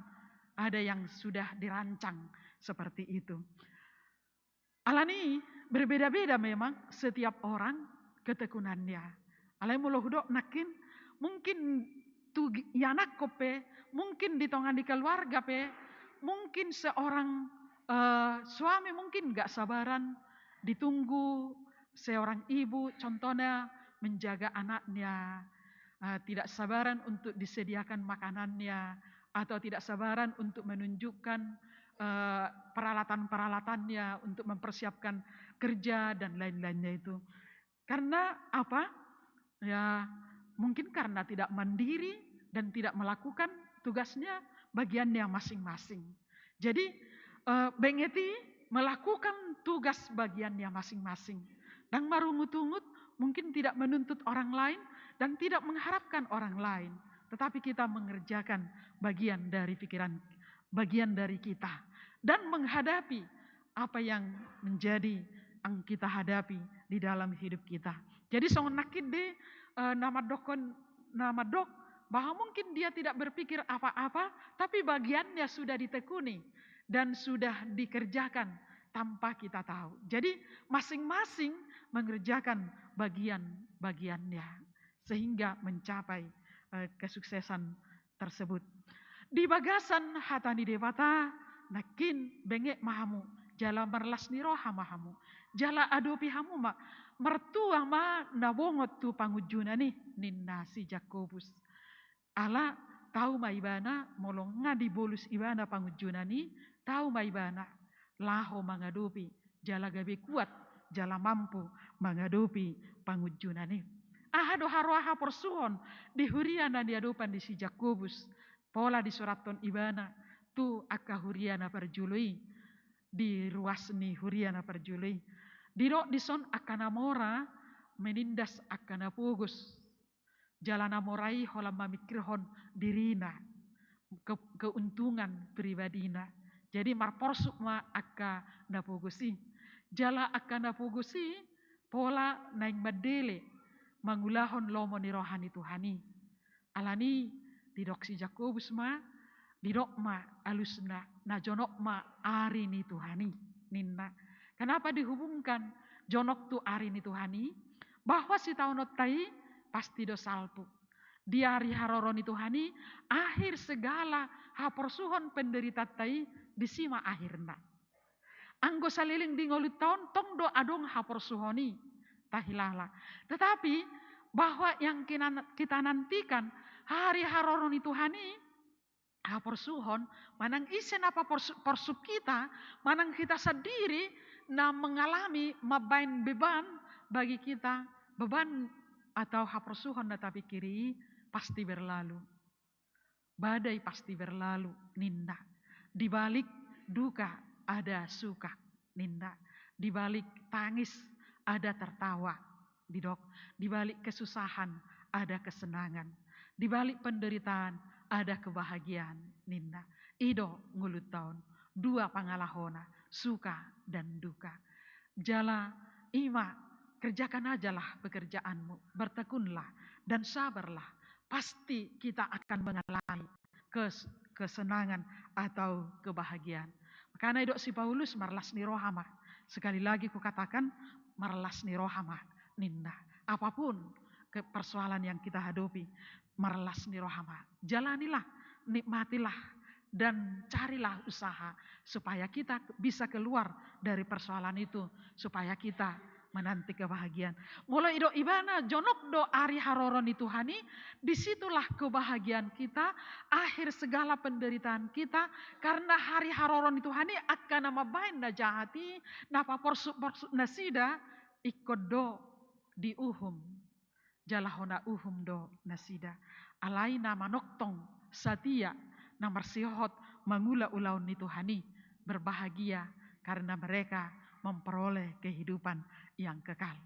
ada yang sudah dirancang seperti itu. Alani berbeda-beda memang setiap orang ketekunannya. Alai molo hudok nangkin, mungkin tu gi-, ianakkon pe, mungkin di tonga ni keluarga pe, mungkin seorang, eh, suami mungkin nggak sabaran ditunggu seorang ibu, contohnya menjaga anaknya, eh, tidak sabaran untuk disediakan makanannya, atau tidak sabaran untuk menunjukkan, eh, peralatan-peralatannya untuk mempersiapkan kerja dan lain-lainnya itu. Karena apa? Ya, mungkin karena tidak mandiri dan tidak melakukan tugasnya, bagiannya masing-masing. Jadi, eh, benget i melakukan tugas bagiannya masing-masing. Ndang marungut-ungut, mungkin tidak menuntut orang lain dan tidak mengharapkan orang lain. Tetapi kita mengerjakan bagian dari pikiran, bagian dari kita. Dan menghadapi apa yang menjadi, yang kita hadapi di dalam hidup kita. Jadi songon nangkin do, eh, na mandokkon, na mandok bahwa mungkin dia tidak berpikir apa-apa, tapi bagiannya sudah ditekuni dan sudah dikerjakan tanpa kita tahu. Jadi masing-masing mengerjakan bagian-bagiannya sehingga mencapai, eh, kesuksesan tersebut. Di bagasan hata ni Debata, nangkin benget ma hamu, jala marlas ni roha ma hamu, jala adopi hamu ma, martua ma na bongot tu pangunjunan i, ninna si Jakobus. Ala tau ma ibana, molo nga dibolus ibana pangunjunan i, tau ma ibana laho mangadopi, jala gabe kuat, jala mampu mangadopi pangunjunan i. Aha do haroa haporsuhon di huria na niadopan ni si Jakobus, pola disurathon ibana tu angka huria na parjolo i, di ruas ni huria na parjolo i. Didok dison angka na mora menindas angka na pogos. Jala na mora i holan mamingkirhon dirina, ke-, keuntungan pribadina. Jadi marporsuk ma angka na pogos i. Jala angka na pogos i pola naeng mandele mangulahon lomo ni roha ni Tuhan i. Alani didok si Jakobus ma, didok ma alusna, na jonok ma ari ni Tuhan i, ninna. Kenapa dihubungkan jonok tu ari ni Tuhan i? Bahwa sitaononta i pasti do salpu. Di ari haroro ni Tuhan i, akhir segala haporsuhon penderitaanta i, disi ma akhirna. Anggo saleleng di ngolunta on tong do adong haporsuhon i, tahilala. Tetapi bahwa yang kinan-, kita nantikan hari haroro ni Tuhan i, haporsuhon, manang ise na paporsu-, porsuk hita, manang hita sandiri na mengalami mambaen beban bagi kita, beban atau haporsuhon na tapingkiri i pasti berlalu. Badai pasti berlalu, ninna. Di balik duka ada suka, ninna. Di balik tangis ada tertawa, didok. Di balik kesusahan ada kesenangan. Di balik penderitaan ada kebahagiaan, ninna. I do ngolunta on, dua pangalahona, suka dan duka. Jala i ma, kerjakan ajalah pekerjaanmu, bertekunlah dan sabarlah. Pasti kita akan mengalami kes-, kesenangan atau kebahagiaan. Makana didok si Paulus, marlas ni roha ma. Sekali lagi kukatakan, marlas ni roha ma, ninna. Apapun ke-, persoalan yang kita hadapi, marlas ni roha ma. Jalanilah, nikmatilah, dan carilah usaha supaya kita bisa keluar dari persoalan itu, supaya kita menanti kebahagiaan. Molo didok ibana, jonok do ari haroro ni Tuhan i, disitulah kebahagiaan kita, akhir segala penderitaan kita, karena ari haroro ni Tuhan i angka na mambaen na jahat i, na paporsuk-porsuk nasida, ingkon do diuhum. Jala hona uhum do nasida. Alai na manongtong, satia, na marsihohot mangula ulaon ni Tuhan i, berbahagia karena mereka memperoleh kehidupan yang kekal.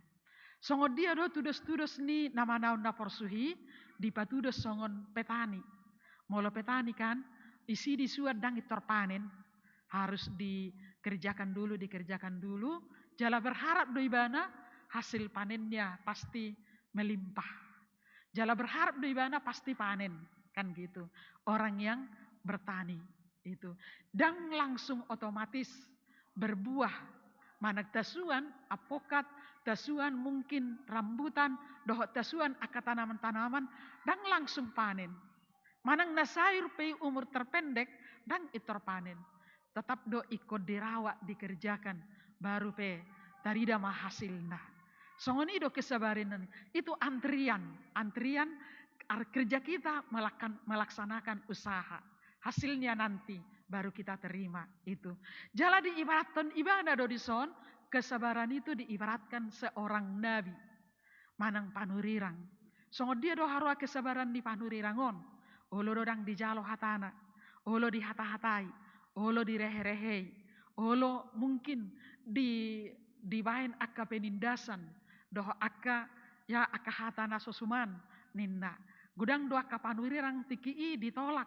Songon dia do tudos-tudos ni na manaon na porsuk i, dipatudos songon petani. Molo petani kan, isi disuan ndang intor panen, harus dikerjakan dulu, dikerjakan dulu, jala berharap do ibana hasil panennya pasti melimpah. Jala berharap do ibana pasti panen, kan gitu. Orang yang bertani itu. Ndang langsung otomatis berbuah. Manang tasuan apokat, tasuan mungkin rambutan, dohot tasuan angka tanaman-tanaman, ndang langsung panen. Manang na sayur pe umur terpendek, ndang intor panen. Tetap do ingkon dirawat, dikerjakan, baru pe tarida ma hasilna. Songon i do kesabaran ini. Itu antrian, antrian ar-, kerja kita melakan-, melaksanakan usaha. Hasilnya nanti baru kita terima itu. Jala diibarathon ibana do dison, kesabaran itu diibaratkan seorang nabi manang panurirang. Songon dia do haroa kesabaran ni panurirang on? Olo do ndang dijalo hatana, olo dihata-hatai, olo direhe-rehei, olo mungkin di, dibaen angka penindasan, dohot angka, ya, angka hata na so suman ninna. Godang do angka panurirang tingki i ditolak,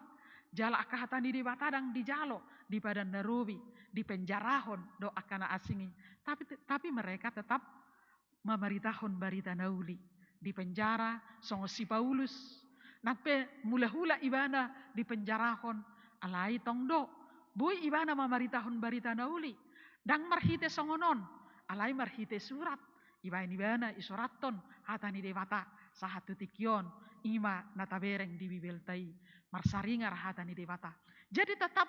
jala angka hata ni Debata ndang dijalo di Padan na Robi, dipenjarahon do angka na asing i. Tapi, tapi mereka tetap mamaritahon barita na uli. Dipenjara songon si Paulus. Nang pe mulak-ulak ibana dipenjarahon, alai tong do boi ibana mamaritahon barita na uli. Ndang marhite songon on, alai marhite surat. Ibaen ibana, isurathon hata ni Debata sahat tu tingki on, i ma na tabereng di Bibelta i. Marsaringar hata ni Debata. Jadi tetap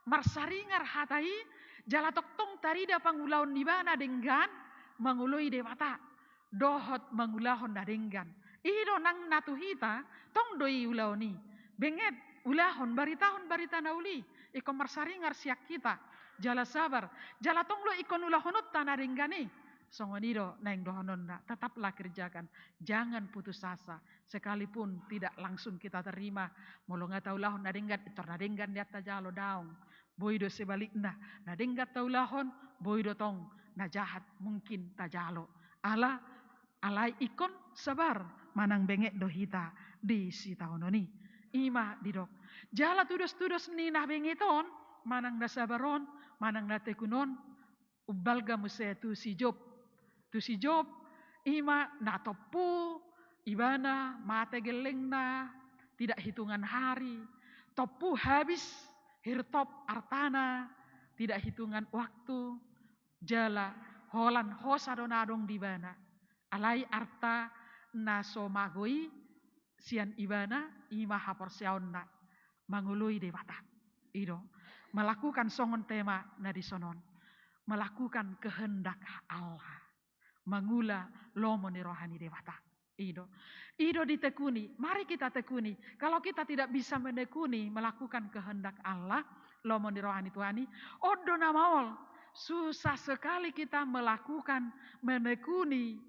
marsaringar hata i, jala tongtong tarida pangulaon ni ibana denggan mangoloi Debata dohot mangulahon na denggan. I do nang na tu hita, tong do i ulaon i. Benget, ulahon, baritahon barita na uli, ingkon marsaringar sian hita, jala sabar, jala tong do ingkon ulahononta na denggan i. Songon i do naeng dohononna, tetaplah kerjakan, jangan putus asa. Sekalipun tidak langsung kita terima, molo nga taulahon na denggan, intor na denggan do tajalo, daong. Boi do sebalikna, na denggan taulahon, boi do tong na jahat mungkin tajalo. Ala, alai ingkon sabar, manang benget do hita di sitaonon i. I ma didok. Jala tudos-tudos ni na benget on, manang na sabar on, manang na tekun on, umbalga muse tu si Job. Tu si Job, i ma na tompu ibana mate gellengna, tidak hitungan hari, tompu habis hirtop artana, tidak hitungan waktu, jala holan hosa do na adong di ibana. Alai arta na so mago i sian ibana, i ma haporseaonna mangoloi Debata. I do, melakukan songon tema na dison on, melakukan kehendak Allah, mangula lomo ni roha ni Debata. I do, i do ditekuni. Mari kita tekuni. Kalau kita tidak bisa menekuni, melakukan kehendak Allah, lomo ni roha ni Tuhan i, on do na maol. Susah sekali kita melakukan, menekuni,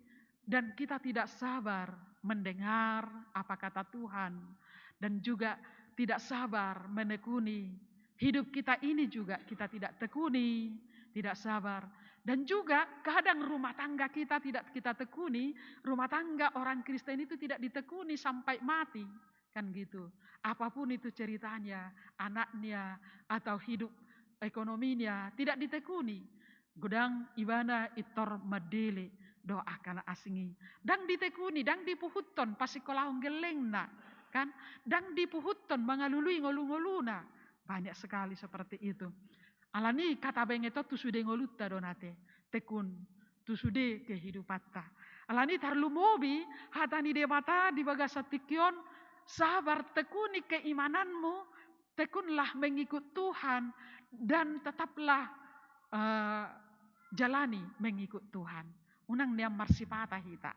dan kita tidak sabar mendengar apa kata Tuhan, dan juga tidak sabar menekuni. Hidup kita ini juga kita tidak tekuni, tidak sabar. Dan juga kadang rumah tangga kita tidak kita tekuni, rumah tangga orang Kristen itu tidak ditekuni sampai mati. Kan gitu. Apapun itu ceritanya, anaknya, atau hidup ekonominya, tidak ditekuni. Godang ibana intor mandele do angka na asing i. Ndang ditekuni, ndang dipuhuthon pasingkolahon gellengna, kan? Ndang dipuhuthon mangalului ngolu-ngoluna. Banyak sekali seperti itu. Alani hata benget on tu sude ngolunta do na te, tekun tu sude kehidupanta. Alani tarlumobi hata ni Debata di bagasan tingki on, sabar, tekuni keimananmu, tekunlah mengikut Tuhan, dan tetaplah, eh, jalani mengikut Tuhan. Unang nian marsipata hita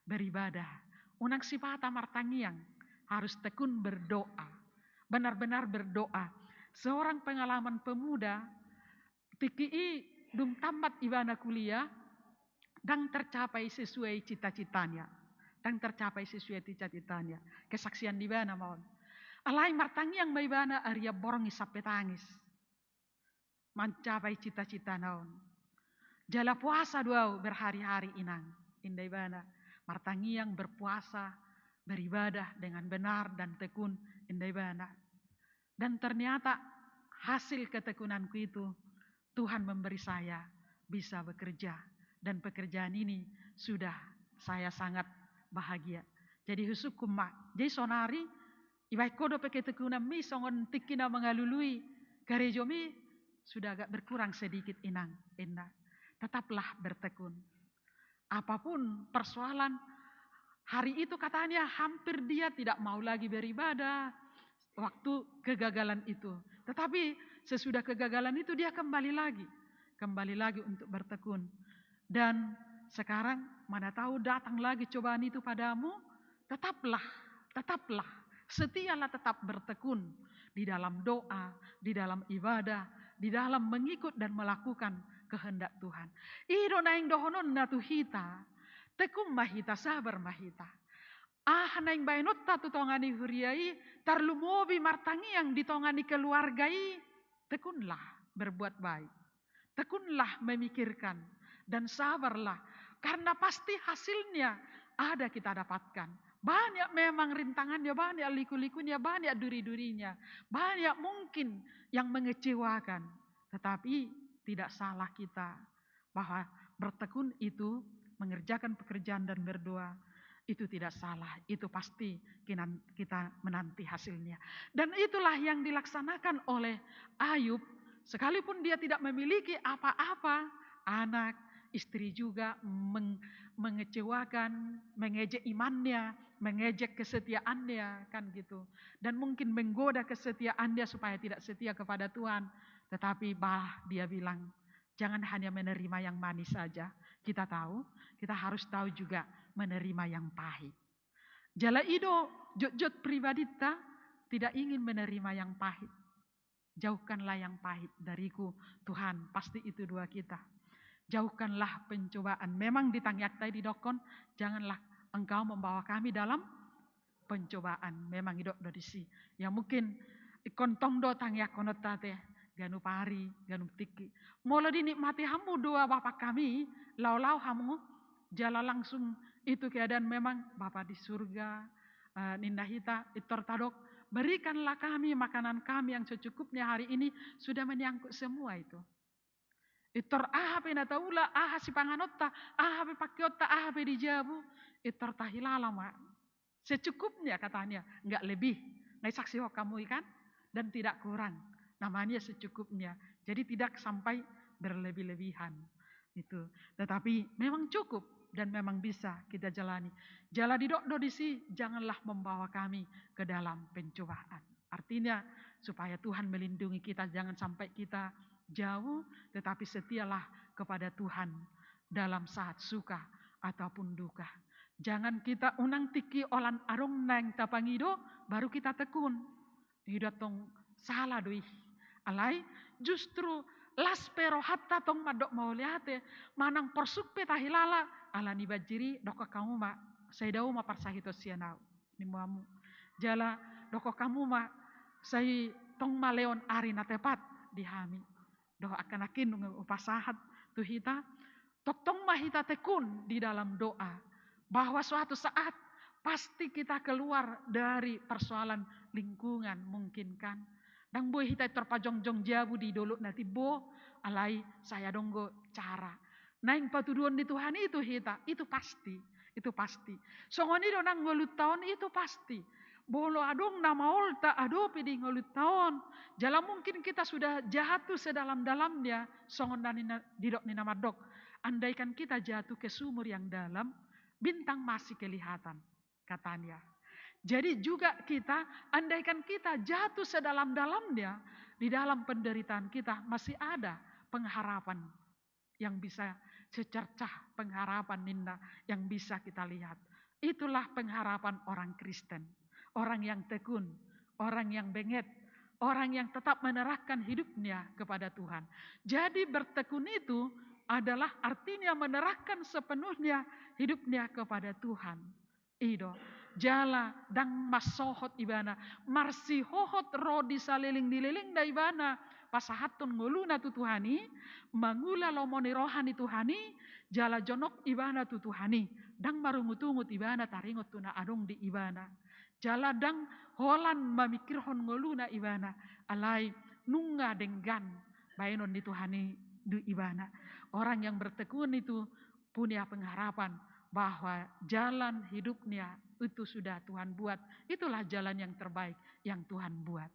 beribadah, unang sipata martangiang, harus tekun berdoa, benar-benar berdoa. Seorang pengalaman pemuda, tingki i dung tamat ibana kuliah, ndang tercapai sesuai cita-citanya. Ndang tercapai sesuai cita-citanya. Kesaksian ni ibana ma on. Alai martangiang ma ibana arian borngin sampe tangis mancapai cita-citana on. Jala puasa do au berhari-hari, Inang, ninna ibana. Martangiang, berpuasa, beribadah dengan benar dan tekun, ninna ibana. Dan ternyata hasil ketekunanku itu, Tuhan memberi saya bisa bekerja. Dan pekerjaan ini sudah saya sangat bahagia. Jadi husungkun ma, jadi sonari, ibaen ho dope ketekunanmi songon tingki na mangalului karejomi, sudah agak berkurang sedikit, Inang, inna. Tetaplah bertekun. Apapun persoalan, hari itu katanya hampir dia tidak mau lagi beribadah, waktu kegagalan itu. Tetapi sesudah kegagalan itu dia kembali lagi. Kembali lagi untuk bertekun. Dan sekarang mana tahu datang lagi cobaan itu padamu, tetaplah, tetaplah. Setialah tetap bertekun di dalam doa, di dalam ibadah, di dalam mengikut dan melakukan kehendak Tuhan. I do naeng dohononna tu hita, tekun ma hita, sabar ma hita. Aha naeng baenonta tu tonga ni huria i, tarlumobi martangiang di tonga ni keluarga i, tekunlah berbuat baik. Tekunlah memikirkan dan sabarlah, karena pasti hasilnya ada kita dapatkan. Banyak memang rintangannya, banyak liku-likunya, banyak duri-durinya, banyak mungkin yang mengecewakan. Tetapi tidak salah kita bahwa bertekun itu, mengerjakan pekerjaan dan berdoa, itu tidak salah. Itu pasti kinan-, kita menanti hasilnya. Dan itulah yang dilaksanakan oleh Ayub, sekalipun dia tidak memiliki apa-apa, anak, istri juga meng-, mengecewakan, mengejek imannya, mengejek kesetiaannya, kan gitu. Dan mungkin menggoda kesetiaannya supaya tidak setia kepada Tuhan. Tetapi bah, dia bilang, jangan hanya menerima yang manis saja. Kita tahu, kita harus tahu juga menerima yang pahit. Jala i do jotjot pribadinta tidak ingin menerima yang pahit. Jauhkanlah yang pahit dariku, Tuhan, pasti itu doa kita. Jauhkanlah pencobaan. Memang di tangiangta i didokkon, janganlah engkau membawa kami dalam pencobaan. Memang i do, do disi. Ya mungkin ingkon tong do tangiangkononta ate, ganup ari, ganup tingki. Molo dinikmati hamu doa Bapa kami, laho-laho hamu, jala langsung itu keadaan memang Bapa di surga, eh, ninna hita, pintor tadok, berikanlah kami makanan kami yang secukupnya hari ini, sudah menyangkut semua itu. Pintor aha pe na taula, aha sipanganonta, aha pe pangkeonta, aha pe di jabu, pintor tahilala ma. Secukupnya katanya, nggak lebih. Nai saksihon hamu i kan? Dan tidak kurang. Namanya secukupnya. Jadi tidak sampai berlebih-lebihan. Itu. Tetapi memang cukup dan memang bisa kita jalani. Jala didok do disi, janganlah membawa kami ke dalam pencobaan. Artinya, supaya Tuhan melindungi kita, jangan sampai kita jauh, tetapi setialah kepada Tuhan dalam saat suka ataupun duka. Jangan kita unang tingki holan adong naeng tapangido, baru kita tekun. I do tong sala do i. Alai, justru las pe rohanta tong mandok mauliate, manang porsuk pe tahilala, ala ni banjir i, dokkon hamu ma, sai dao ma parsahiton sian ahu. Ni muamu. Jala dokkon hamu ma, sai tong ma leon ari na tepat di hami. Dohot angka nangkin nunga hupasahat tu hita, tongtong ma hita tekun di dalam doa, bahwa suatu saat pasti kita keluar dari persoalan lingkungan mungkin kan. Ndang boi hita pintor pajongjong jabu di dolok na timbo, alai sai adong do cara. Naeng patuduhon ni Tuhan i tu hita, itu pasti, itu pasti. Songon i do nang ngolunta on, itu pasti. Molo adong na maol taadopi di ngolunta on, jala mungkin kita sudah jatuh sedalam-dalamnya, songon na nina-, didok ni na mandok, andaikan kita jatuh ke sumur yang dalam, bintang masih kelihatan, katanya. Jadi juga kita, andaikan kita jatuh sedalam-dalamnya, di dalam penderitaan kita masih ada pengharapan yang bisa, secercah pengharapan ninna yang bisa kita lihat. Itulah pengharapan orang Kristen, orang yang tekun, orang yang benget, orang yang tetap menyerahkan hidupnya kepada Tuhan. Jadi bertekun itu adalah artinya menyerahkan sepenuhnya hidupnya kepada Tuhan. I do, jala ndang marsohot ibana, marsihohot ro di saleleng ni lelengna ibana, pasahathon ngoluna tu Tuhan i, mangula lomo ni roha ni Tuhan i, jala jonok ibana tu Tuhan i, ndang marungut-ungut ibana taringot tu na adong di ibana. Jala ndang holan mamingkirhon ngoluna ibana, alai nunga denggan baenon ni Tuhan i do ibana. Orang yang bertekun itu punya pengharapan bahwa jalan hidupnya itu sudah Tuhan buat. Itulah jalan yang terbaik yang Tuhan buat.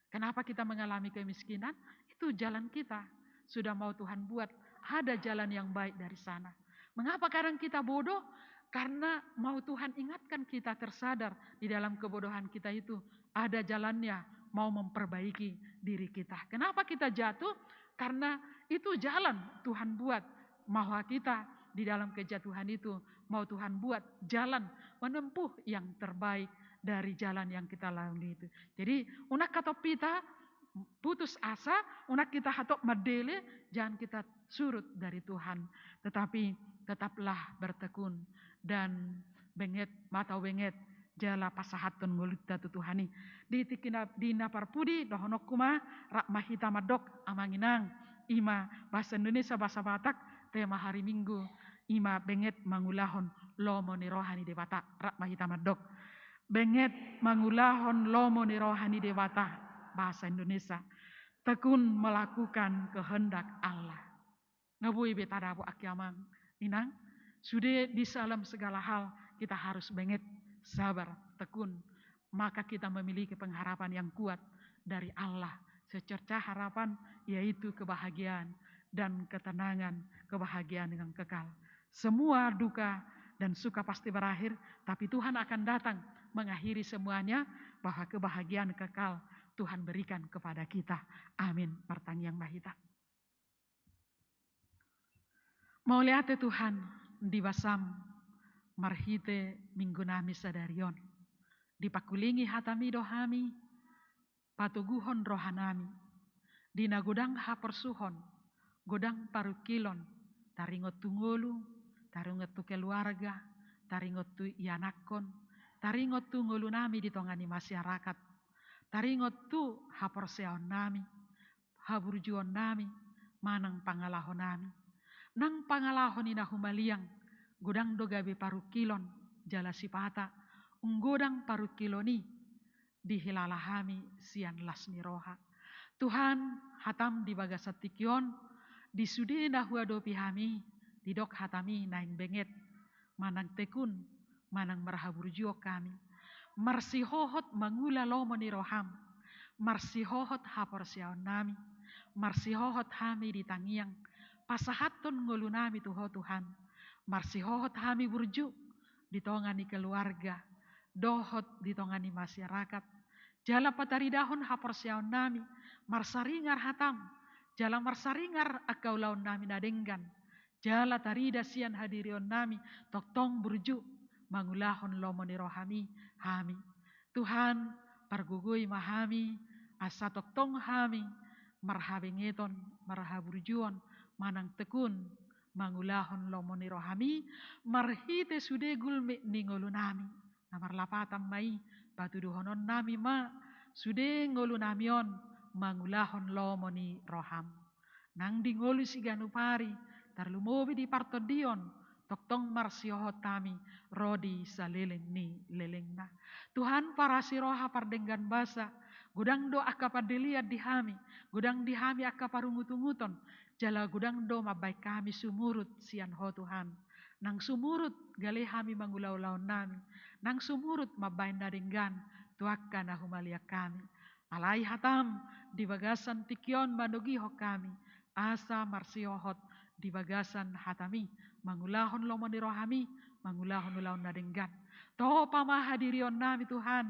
Kenapa kita mengalami kemiskinan? Itu jalan kita. Sudah mau Tuhan buat, ada jalan yang baik dari sana. Mengapa kadang kita bodoh? Karena mau Tuhan ingatkan kita tersadar di dalam kebodohan kita itu ada jalannya mau memperbaiki diri kita. Kenapa kita jatuh? Karena itu jalan Tuhan buat. Bahwa kita di dalam kejatuhan itu mau Tuhan buat jalan menempuh yang terbaik dari jalan yang kita lalui itu. Jadi, unang hatop hita putus asa, unang hita hatop mandele, jangan kita surut dari Tuhan. Tetapi tetaplah bertekun dan benget, ma tau benget, jala pasahathon ngolunta tu Tuhan i. Di tingki na, di na parpudi, dohononku ma, rap ma hita mandok, amang inang, i ma bahasa Indonesia, bahasa Batak, tema hari Minggu, i ma benget mangulahon lomo ni roha ni Debata, rap ma hita mandok. Benget mangulahon lomo ni roha ni Debata, bahasa Indonesia. Tekun melakukan kehendak Allah. Nga boi be tadapot, angka amang inang, sude di dalam segala hal kita harus benget, sabar, tekun. Maka kita memiliki pengharapan yang kuat dari Allah. Secercah harapan, yaitu kebahagiaan dan ketenangan, kebahagiaan yang kekal. Semua duka dan suka pasti berakhir, tapi Tuhan akan datang mengakhiri semuanya, bahwa kebahagiaan kekal Tuhan berikan kepada kita. Amin. Martangiang ma hita. Mauliate Tuhan di basam marhite minggu nami sadari on. Dipangkulingi hatami do hami, patoguhon roha nami. Di na godang haporsuhon, godang parungkilon, taringot tu ngolu, taringot tu keluarga, taringot tu ianakhon, taringot tu ngolu nami di tonga ni masyarakat, taringot tu haporseaon nami, haburjuon nami, manang pangalaho nami. Nang pangalaho ni na humaliang, godang do gabe parungkilon, jala sipata, ung godang parungkilon i, dihilala hami sian las ni roha. Tuhan, hatam di bagasan tingki on, di sude na huadopi hami, didok hatami naeng benget, manang tekun, manang marhaburjuon hami. Marsihohot mangula lomo ni roham, marsihohot haporseaon nami, marsihohot hami di tangiang, pasahathon ngolu nami tu Ho Tuhan, marsihohot hami burju di tonga ni keluarga, dohot di tonga ni masyarakat, jala pataridahon haporseaon nami, marsaringar hatam, jala marsaringar angka ulaon nami na denggan, jala tarida sian hadirion nami, tongtong burju mangulahon lomo ni rohami hami. Tuhan, pargogoi ma hami, asa tongtong hami marhabengeton, marhaburjuon, manang tekun mangulahon lomo ni rohami, marhite sude gulmit ni ngolu nami. Na marlapatan ma i, patuduhonon nami ma sude ngolu nami on mangulahon lomo ni roham. Nang di ngolu siganup ari, tarlumobi di partondion, tongtong marsihohot hami ro di saleleng ni lelengna. Tuhan, parasi roha, pardenggan basa, godang do angka pandelean di hami, godang di hami angka parungutunguton, jala godang do mambaen hami sumurut sian Ho Tuhan. Nang sumurut gale hami mangula ulaon nami, nang sumurut mambaen na denggan tu angka na humaliang hami. Alai hatam di bagasan tingki on manogihon hami, asa marsihohot di bagasan hatami, mangulahon lomo ni rohami, mangulahon ulaon na denggan. Topa ma hadirion nami Tuhan,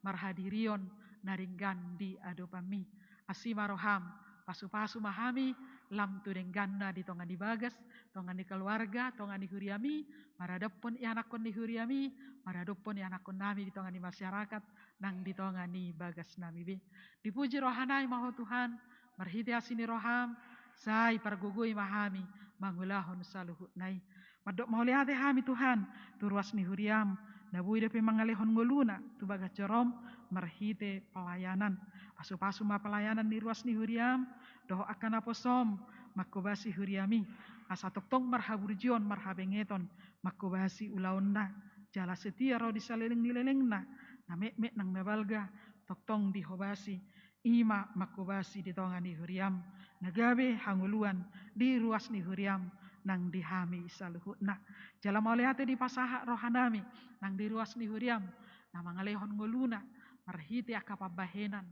marhadirion na denggan di adopanmi. Asi ma roham, pasupasu ma hami, lam tu dengganna di tonga ni bagas, tonga ni keluarga, tonga ni huriami, maradophon ianakhon ni huriami, maradophon ianakhon nami di tonga ni masyarakat, nang di tonga ni bagas nami be. Dipuji roha nami ma Ho Tuhan, marhite asi ni roham, sai pargogoi ma hami mangulahon saluhutna i. Mandok mauliate hami Tuhan, tu ruas ni huriam, na boi dope mangalehon ngoluna tu bagas jorom marhite pelayanan. Pasupasu ma pelayanan ni ruas ni huriam, dohot angka naposom, mangkobasi huriami, asa tongtong marhaburjuon, marhabengeton, mangkobasi ulaonna, jala setia ro di saleleng ni lelengna, na metmet nang na balga, tongtong dihobasi, i ma manghobasi di tonga ni huriam, na gabe hangoluan di ruas ni huriam nang di hami saluhutna. Jala mauliate dipasahat rohanami nang di ruas ni huriam, na mangalehon ngoluna marhite angka pambahenan,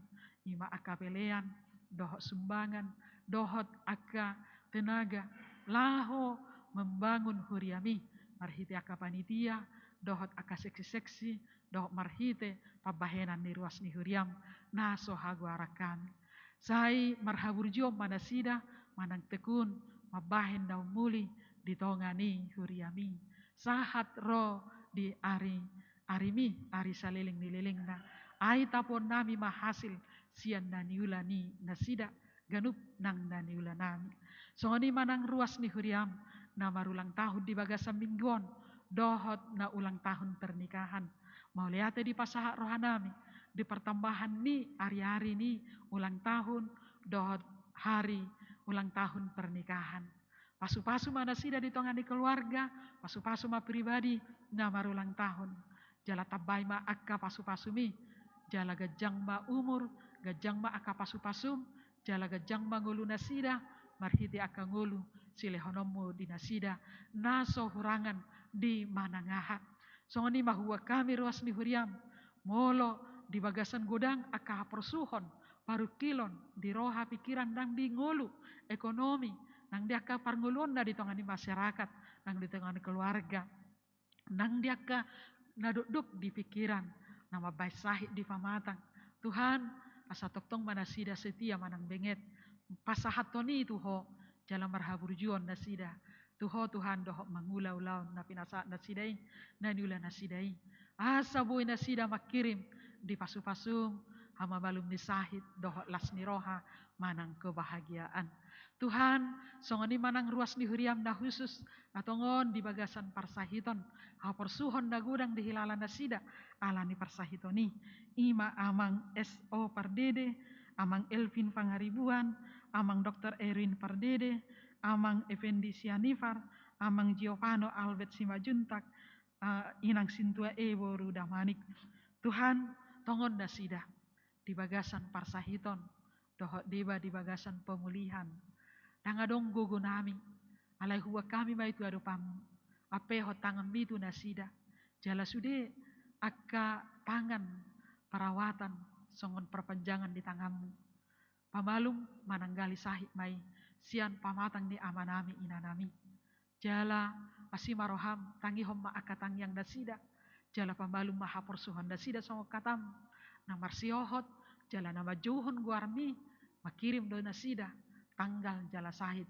i ma angka pelean, dohot sumbangan, dohot angka tenaga, laho membangun huriami, marhite angka panitia, dohot angka seksi-seksi, dohot marhite pambahenan ni ruas ni huriam, na so hagoaran hami. Sai marhaburjuon ma nasida, manang tekun, mambahen na ummuli di tonga ni huriami. Sahat ro di ari, arimi, ari saleleng ni lelengna. Ai tapuonnami ma hasil, sian na niula ni nasida, ganup nang na niulanami. Songon i ma nang ruas ni huriam, na marulang tahun di bagasan minggu on, dohot na ulang tahun pernikahan. Mauliate dipasahat rohanami, di partambahan ni ari-ari ni ulang tahun, dohot hari ulang tahun pernikahan. Pasu-pasu ma nasida di tonga ni keluarga, pasu-pasu ma pribadi na marulang tahun. Jala tambai ma angka pasu-pasumi, jala ganjang ma umur, ganjang ma angka pasu-pasum, jala ganjang ma ngolu nasida, marhite angka ngolu silehononmu di nasida, na so hurangan di manang aha. Songon i ma hubuan hami ruas ni huriam, molo di bagasan godang angka haporsuhon, parungkilon, di roha, pikiran, nang di ngolu, ekonomi, nang di angka parngoluonna di tonga ni masyarakat, nang di tonga ni keluarga, nang di angka na dokdok di pikiran, na mambahen sahit di pamatang. Tuhan, asa tongtong ma nasida setia manang benget, pasahathon i tu Ho, jala marhaburjuon nasida tu Ho Tuhan, dohot mangula ulaon na pinasahat nasida i, na niula nasida i. Asa boi nasida mangkirim di pasu-pasum, hamamalum ni sahit, dohot las ni roha, manang kebahagiaan. Tuhan, songon i ma nang ruas ni huriam na husus, na tongon di bagasan parsahiton, haporsuhon na godang dihilala nasida, ala ni parsahiton i. I ma Amang S O Pardede, Amang Elvin Pangaribuan, Amang Doktor Erwin Pardede, Amang Effendi Sianipar, Amang Giovano Albert Simanjuntak, ah, Inang Sintua E boru Damanik. Tuhan, tongon nasida di bagasan parsahiton, dohot deba di bagasan pemulihan. Ndang adong gogonami, alai hubuan hami ma i tu adopanmu. Ampehon tanganmi tu nasida, jala sude angka tangan perawatan songon perpanjangan ni tanganmu. Pamalum mananggali sahit ma i sian pamatang ni amanami inanami. Jala asi ma roham, tangihon ma angka tangiang nasida. Jala pamalum ma haporsuhon nasida songon hatam na marsiohot, jala na manjouhon goarmi, mangkirim do nasida tanggal jala sahit,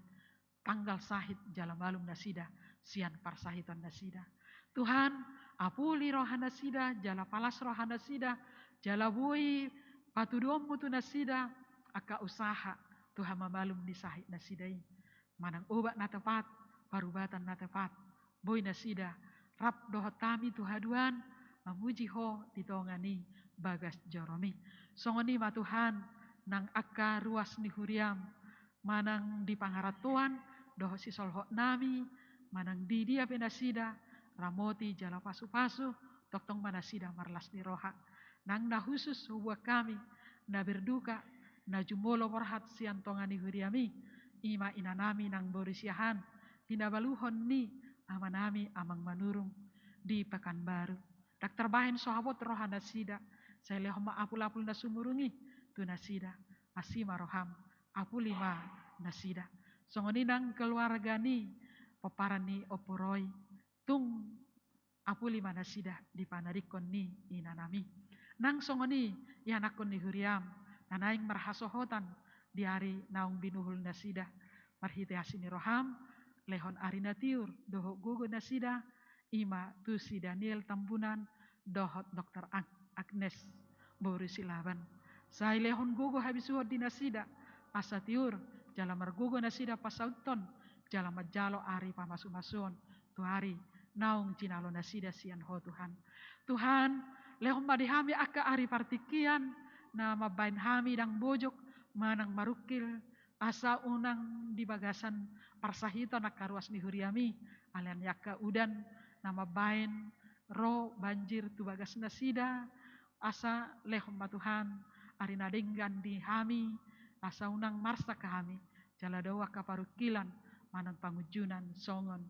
tanggal sahit jala malum nasida sian parsahiton nasida. Tuhan, apuli roha nasida, jala palas roha nasida, jala boi patuduonmu tu nasida angka usaha, tu hamamalum ni sahit nasida i. Manang obat na tepat, parubatan na tepat, boi nasida rap dohot hami tu haduan, mamuji Ho di tonga ni bagas joromi. Songon i ma Tuhan, nang angka ruas ni huriam, manang di pangarantoan, dohot sisolhotnami, manang di dia pe nasida, ramoti jala pasu-pasu, tongtong ma nasida marlas ni roha. Nang na husus hubuan hami, na berduka, na jumolo borhat sian tonga ni huriami, i ma inanami nang boru Siahaan, hinabaluhon ni amanami Amang Manurung di Pekanbaru. Ndang tarbahen so habot roha nasida, sai lehon ma apul-apul na sumurung i tu nasida, asi ma roham, apuli ma nasida. Songon i nang keluarga ni pomparan ni Ompu Roy, tung apuli ma nasida di panadingkon ni inanami. Nang songon i ianakhon ni huriam, na naeng marhasohotan di ari naung binuhul nasida, marhite asi ni roham, lehon ari na tiur dohot gogo nasida, i ma tu si Daniel Tambunan dohot Doktor Ag-, Agnes boru Silaban. Sai lehon gogo habisuhon di nasida, asa tiur jala margogo nasida pasauthon jala manjalo ari pamasu-masuon tu ari naung jinalo nasida sian Ho Tuhan. Tuhan, lehon ma di hami angka ari partingkian na mambahen hami ndang bojok manang marungkil, asa unang di bagasan parsahiton angka ruas ni huriami, ala ni angka udan na mambahen ro banjir tu bagas nasida, Asa lehon ma Tuhan ari na denggan di hami, asa unang marsak hami, jala dao angka parungkilan manang pangunjunan songon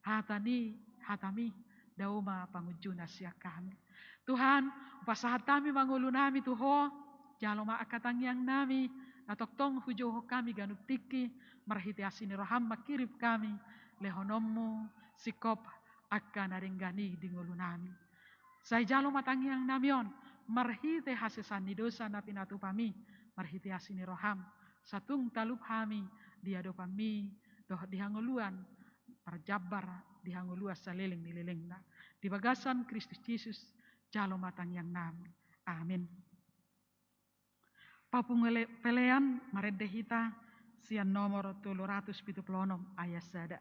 hata ni, hataMi, dao ma pangunjunan sian hami. Tuhan, hupasahat hami ma ngolunami tu Ho, jalo ma angka tangiangnami, na tongtong hujouhon hami ganup tingki, marhite asi ni rohaM mangkirim hami, lehononMu singkop angka na denggan i di ngolunami. Sai jalo ma tangiangnami on, marhite hasesaan ni dosa na pinatupaMi, marhite asi ni rohaM, sai tung talup hami di adopanMi, dohot di hangoluan, parjambar di hangoluan saleleng ni lelengna. Di bagasan Kristus Jesus, jalo ma tangiangnami. Amin. Papungu pelean, marende hita sian nomor tolu ratus pitu pulu onom, ayat sada.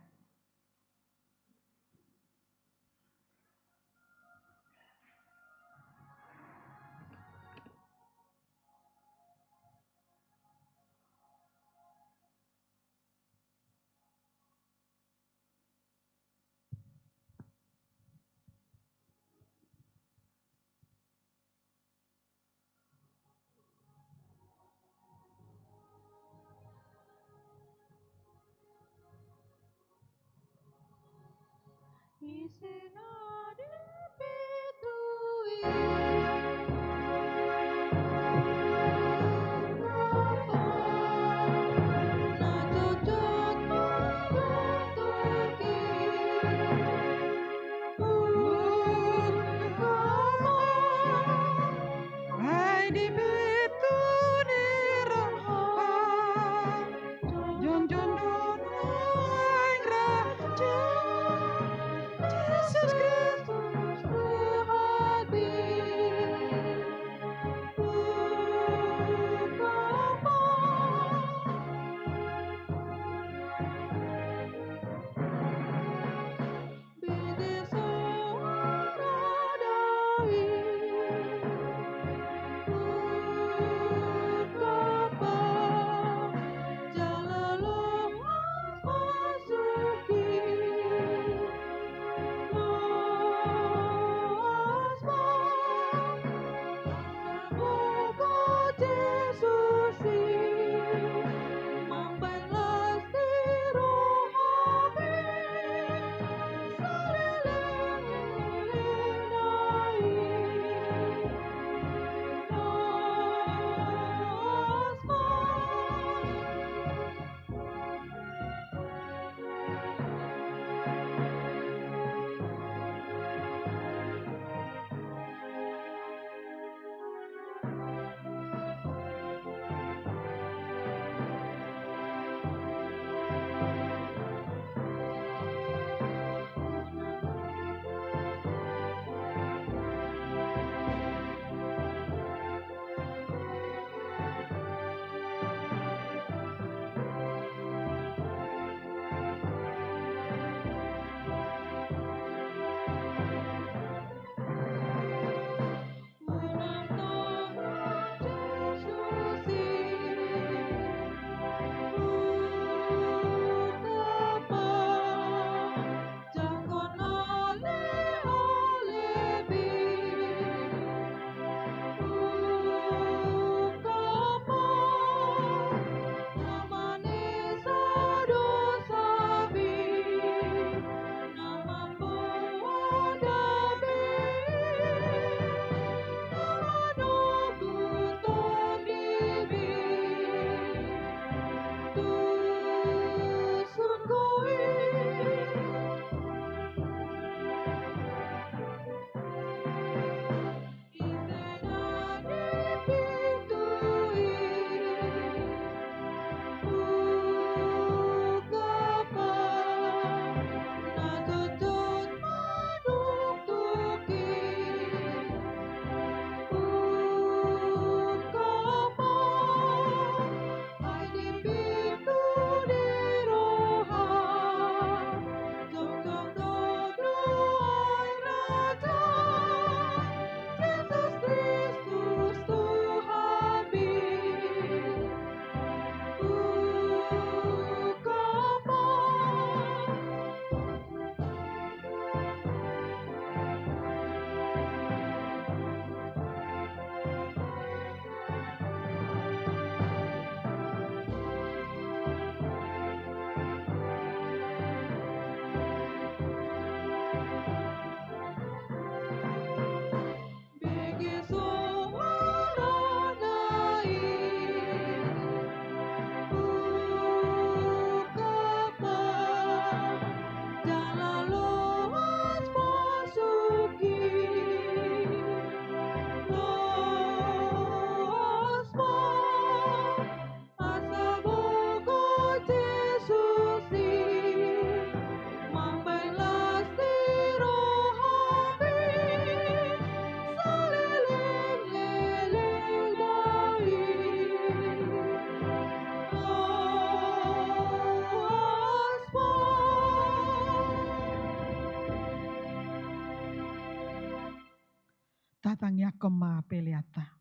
Nangkon ma peleanta.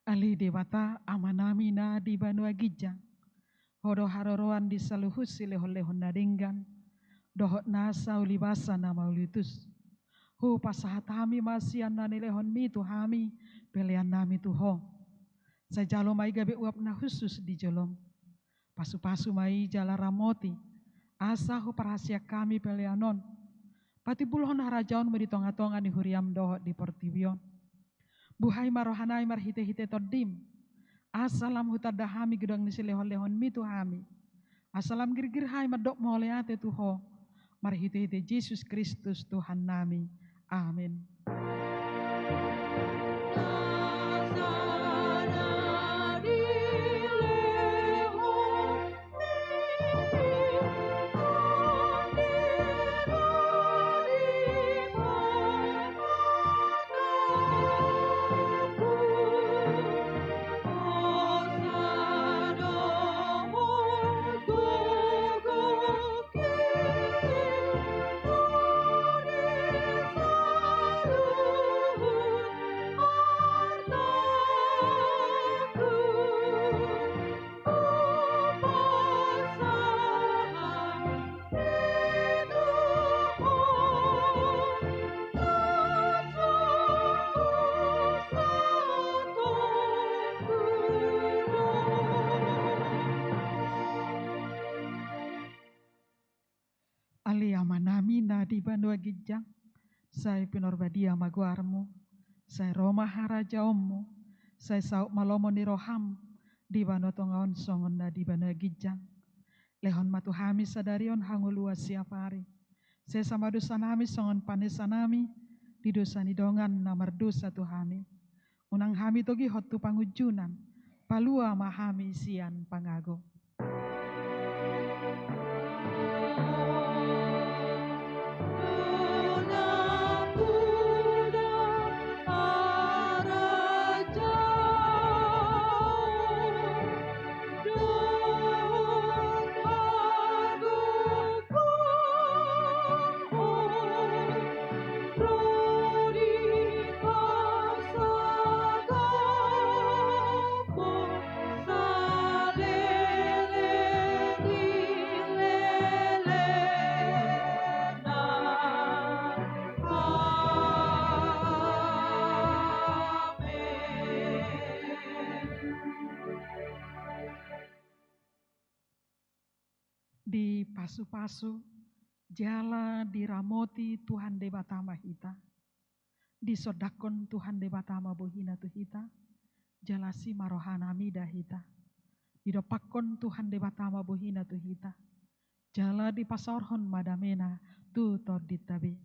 Ale Debata, Amanami na di banua ginjang, Ho do haroroan di saluhut silehonlehon na denggan dohot nasa ulibasa na mauliutus. Hupasahat hami ma sian na nilehonMi tu hami peleannami tu Ho. Sai jalo ma i gabe uap na hushus di jolom. Pasupasu ma i jala ramoti, asa huparhaseang hami pelean on patimbulhon harajaonMu di tongatonga ni huriaM dohot di portibi on. Buhai ma rohanami marhitehite TondiM, asa lam hutanda hami godang ni silehonlehonMi tu hami, asa lam girgir hami mandok mauliate tu Ho, marhitehite Jesus Kristus Tuhannami. Amen. Ale Amanami na di banua ginjang, sai pinarbadia ma goarMu, sai ro ma harajaonMu, sai saut ma lomo ni rohaM di banua tonga on songon na di banua ginjang. Lehon ma tu hami sadari on hangoluan siapari. Sesa ma dosanami songon panesanami di dosa ni dongan na mardosa tu hami. Unang hami togihon tu pangunjunan, palua ma hami sian pangago. Dipasupasu jala diramoti Tuhan Debata ma hita. Disondangkon Tuhan Debata ma bohina tu hita, jala asi ma rohana mida hita. Didompakkon Tuhan Debata ma bohina tu hita, jala dipasaorhon ma damena tu tondinta be.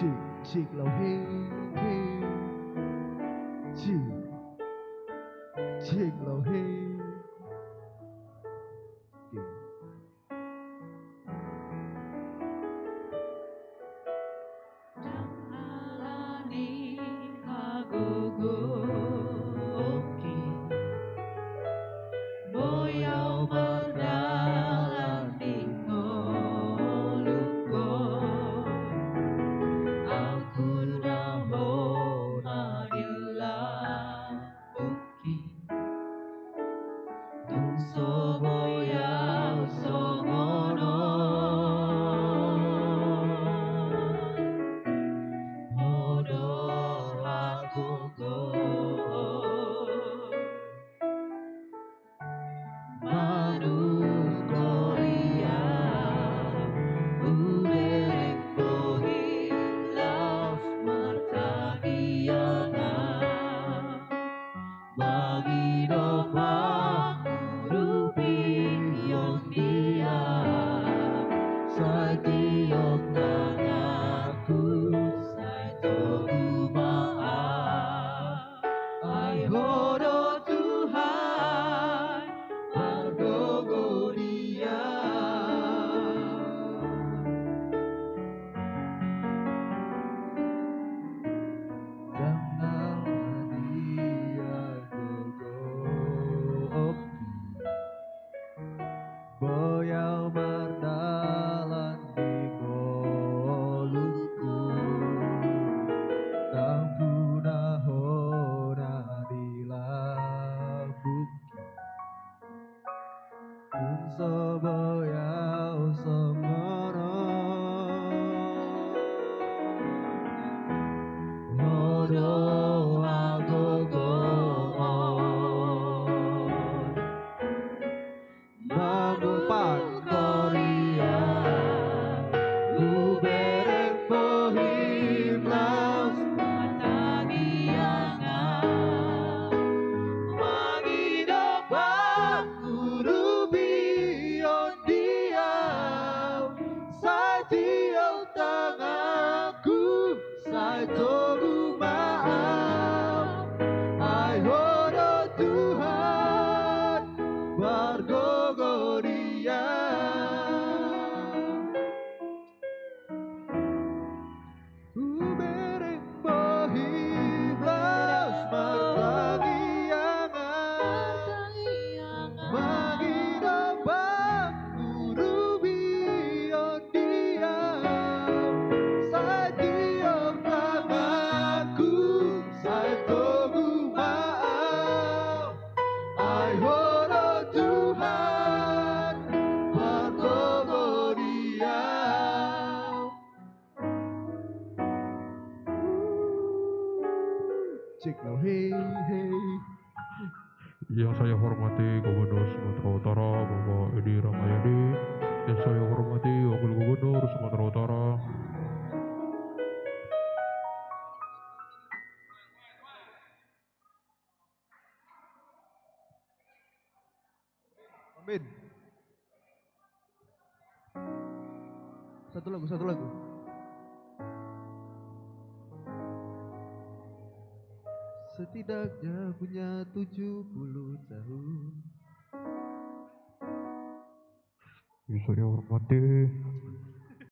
Cek, cek, lau, he, he. Cek, cek, lau, he. Oke. Ndang ala ni hagogoonki, boi ahu mardalan di ngolungku. Angkuna hona di lambungki. Tung so boi ahu songon on. Ho do hagogoon. Manungkoli ahu, hubereng bohim laos martangiangan. Mangidop pangurupion di ahu, sai tiop tanganku, sai togu ma ahu. Ai Ho do Tuhan, margogo di ahu. Ndang ala ni hagogoonki, boi ahu mardalan di ngolungku. Angkuna hona di lambungki. Tung so boi ahu songon on. Ho do hagogoon. Manungkoli ahu, hubereng bohim laos martangiangan. Mangidop pangurupion di ahu, sai tiop tanganku, sai togu ma ahu. Ai Ho do Tuhan, margogo di ahu. Hubereng bohim laos martangiangan. Mangidop pangurupion di ahu, sai tiop tanganku, sai togu ma ahu. Ai Ho do Tuhan, margogo di ahu. Cek, lau, he, he. Yang saya hormati Gubernur Sumatera Utara, Bapak Edi Rahmayadi. Yang saya hormati Wakil Gubernur Sumatera Utara. Amin. Satu lagu, satu lagu. Setidaknya punya tujuh puluh tahun. Yang saya hormati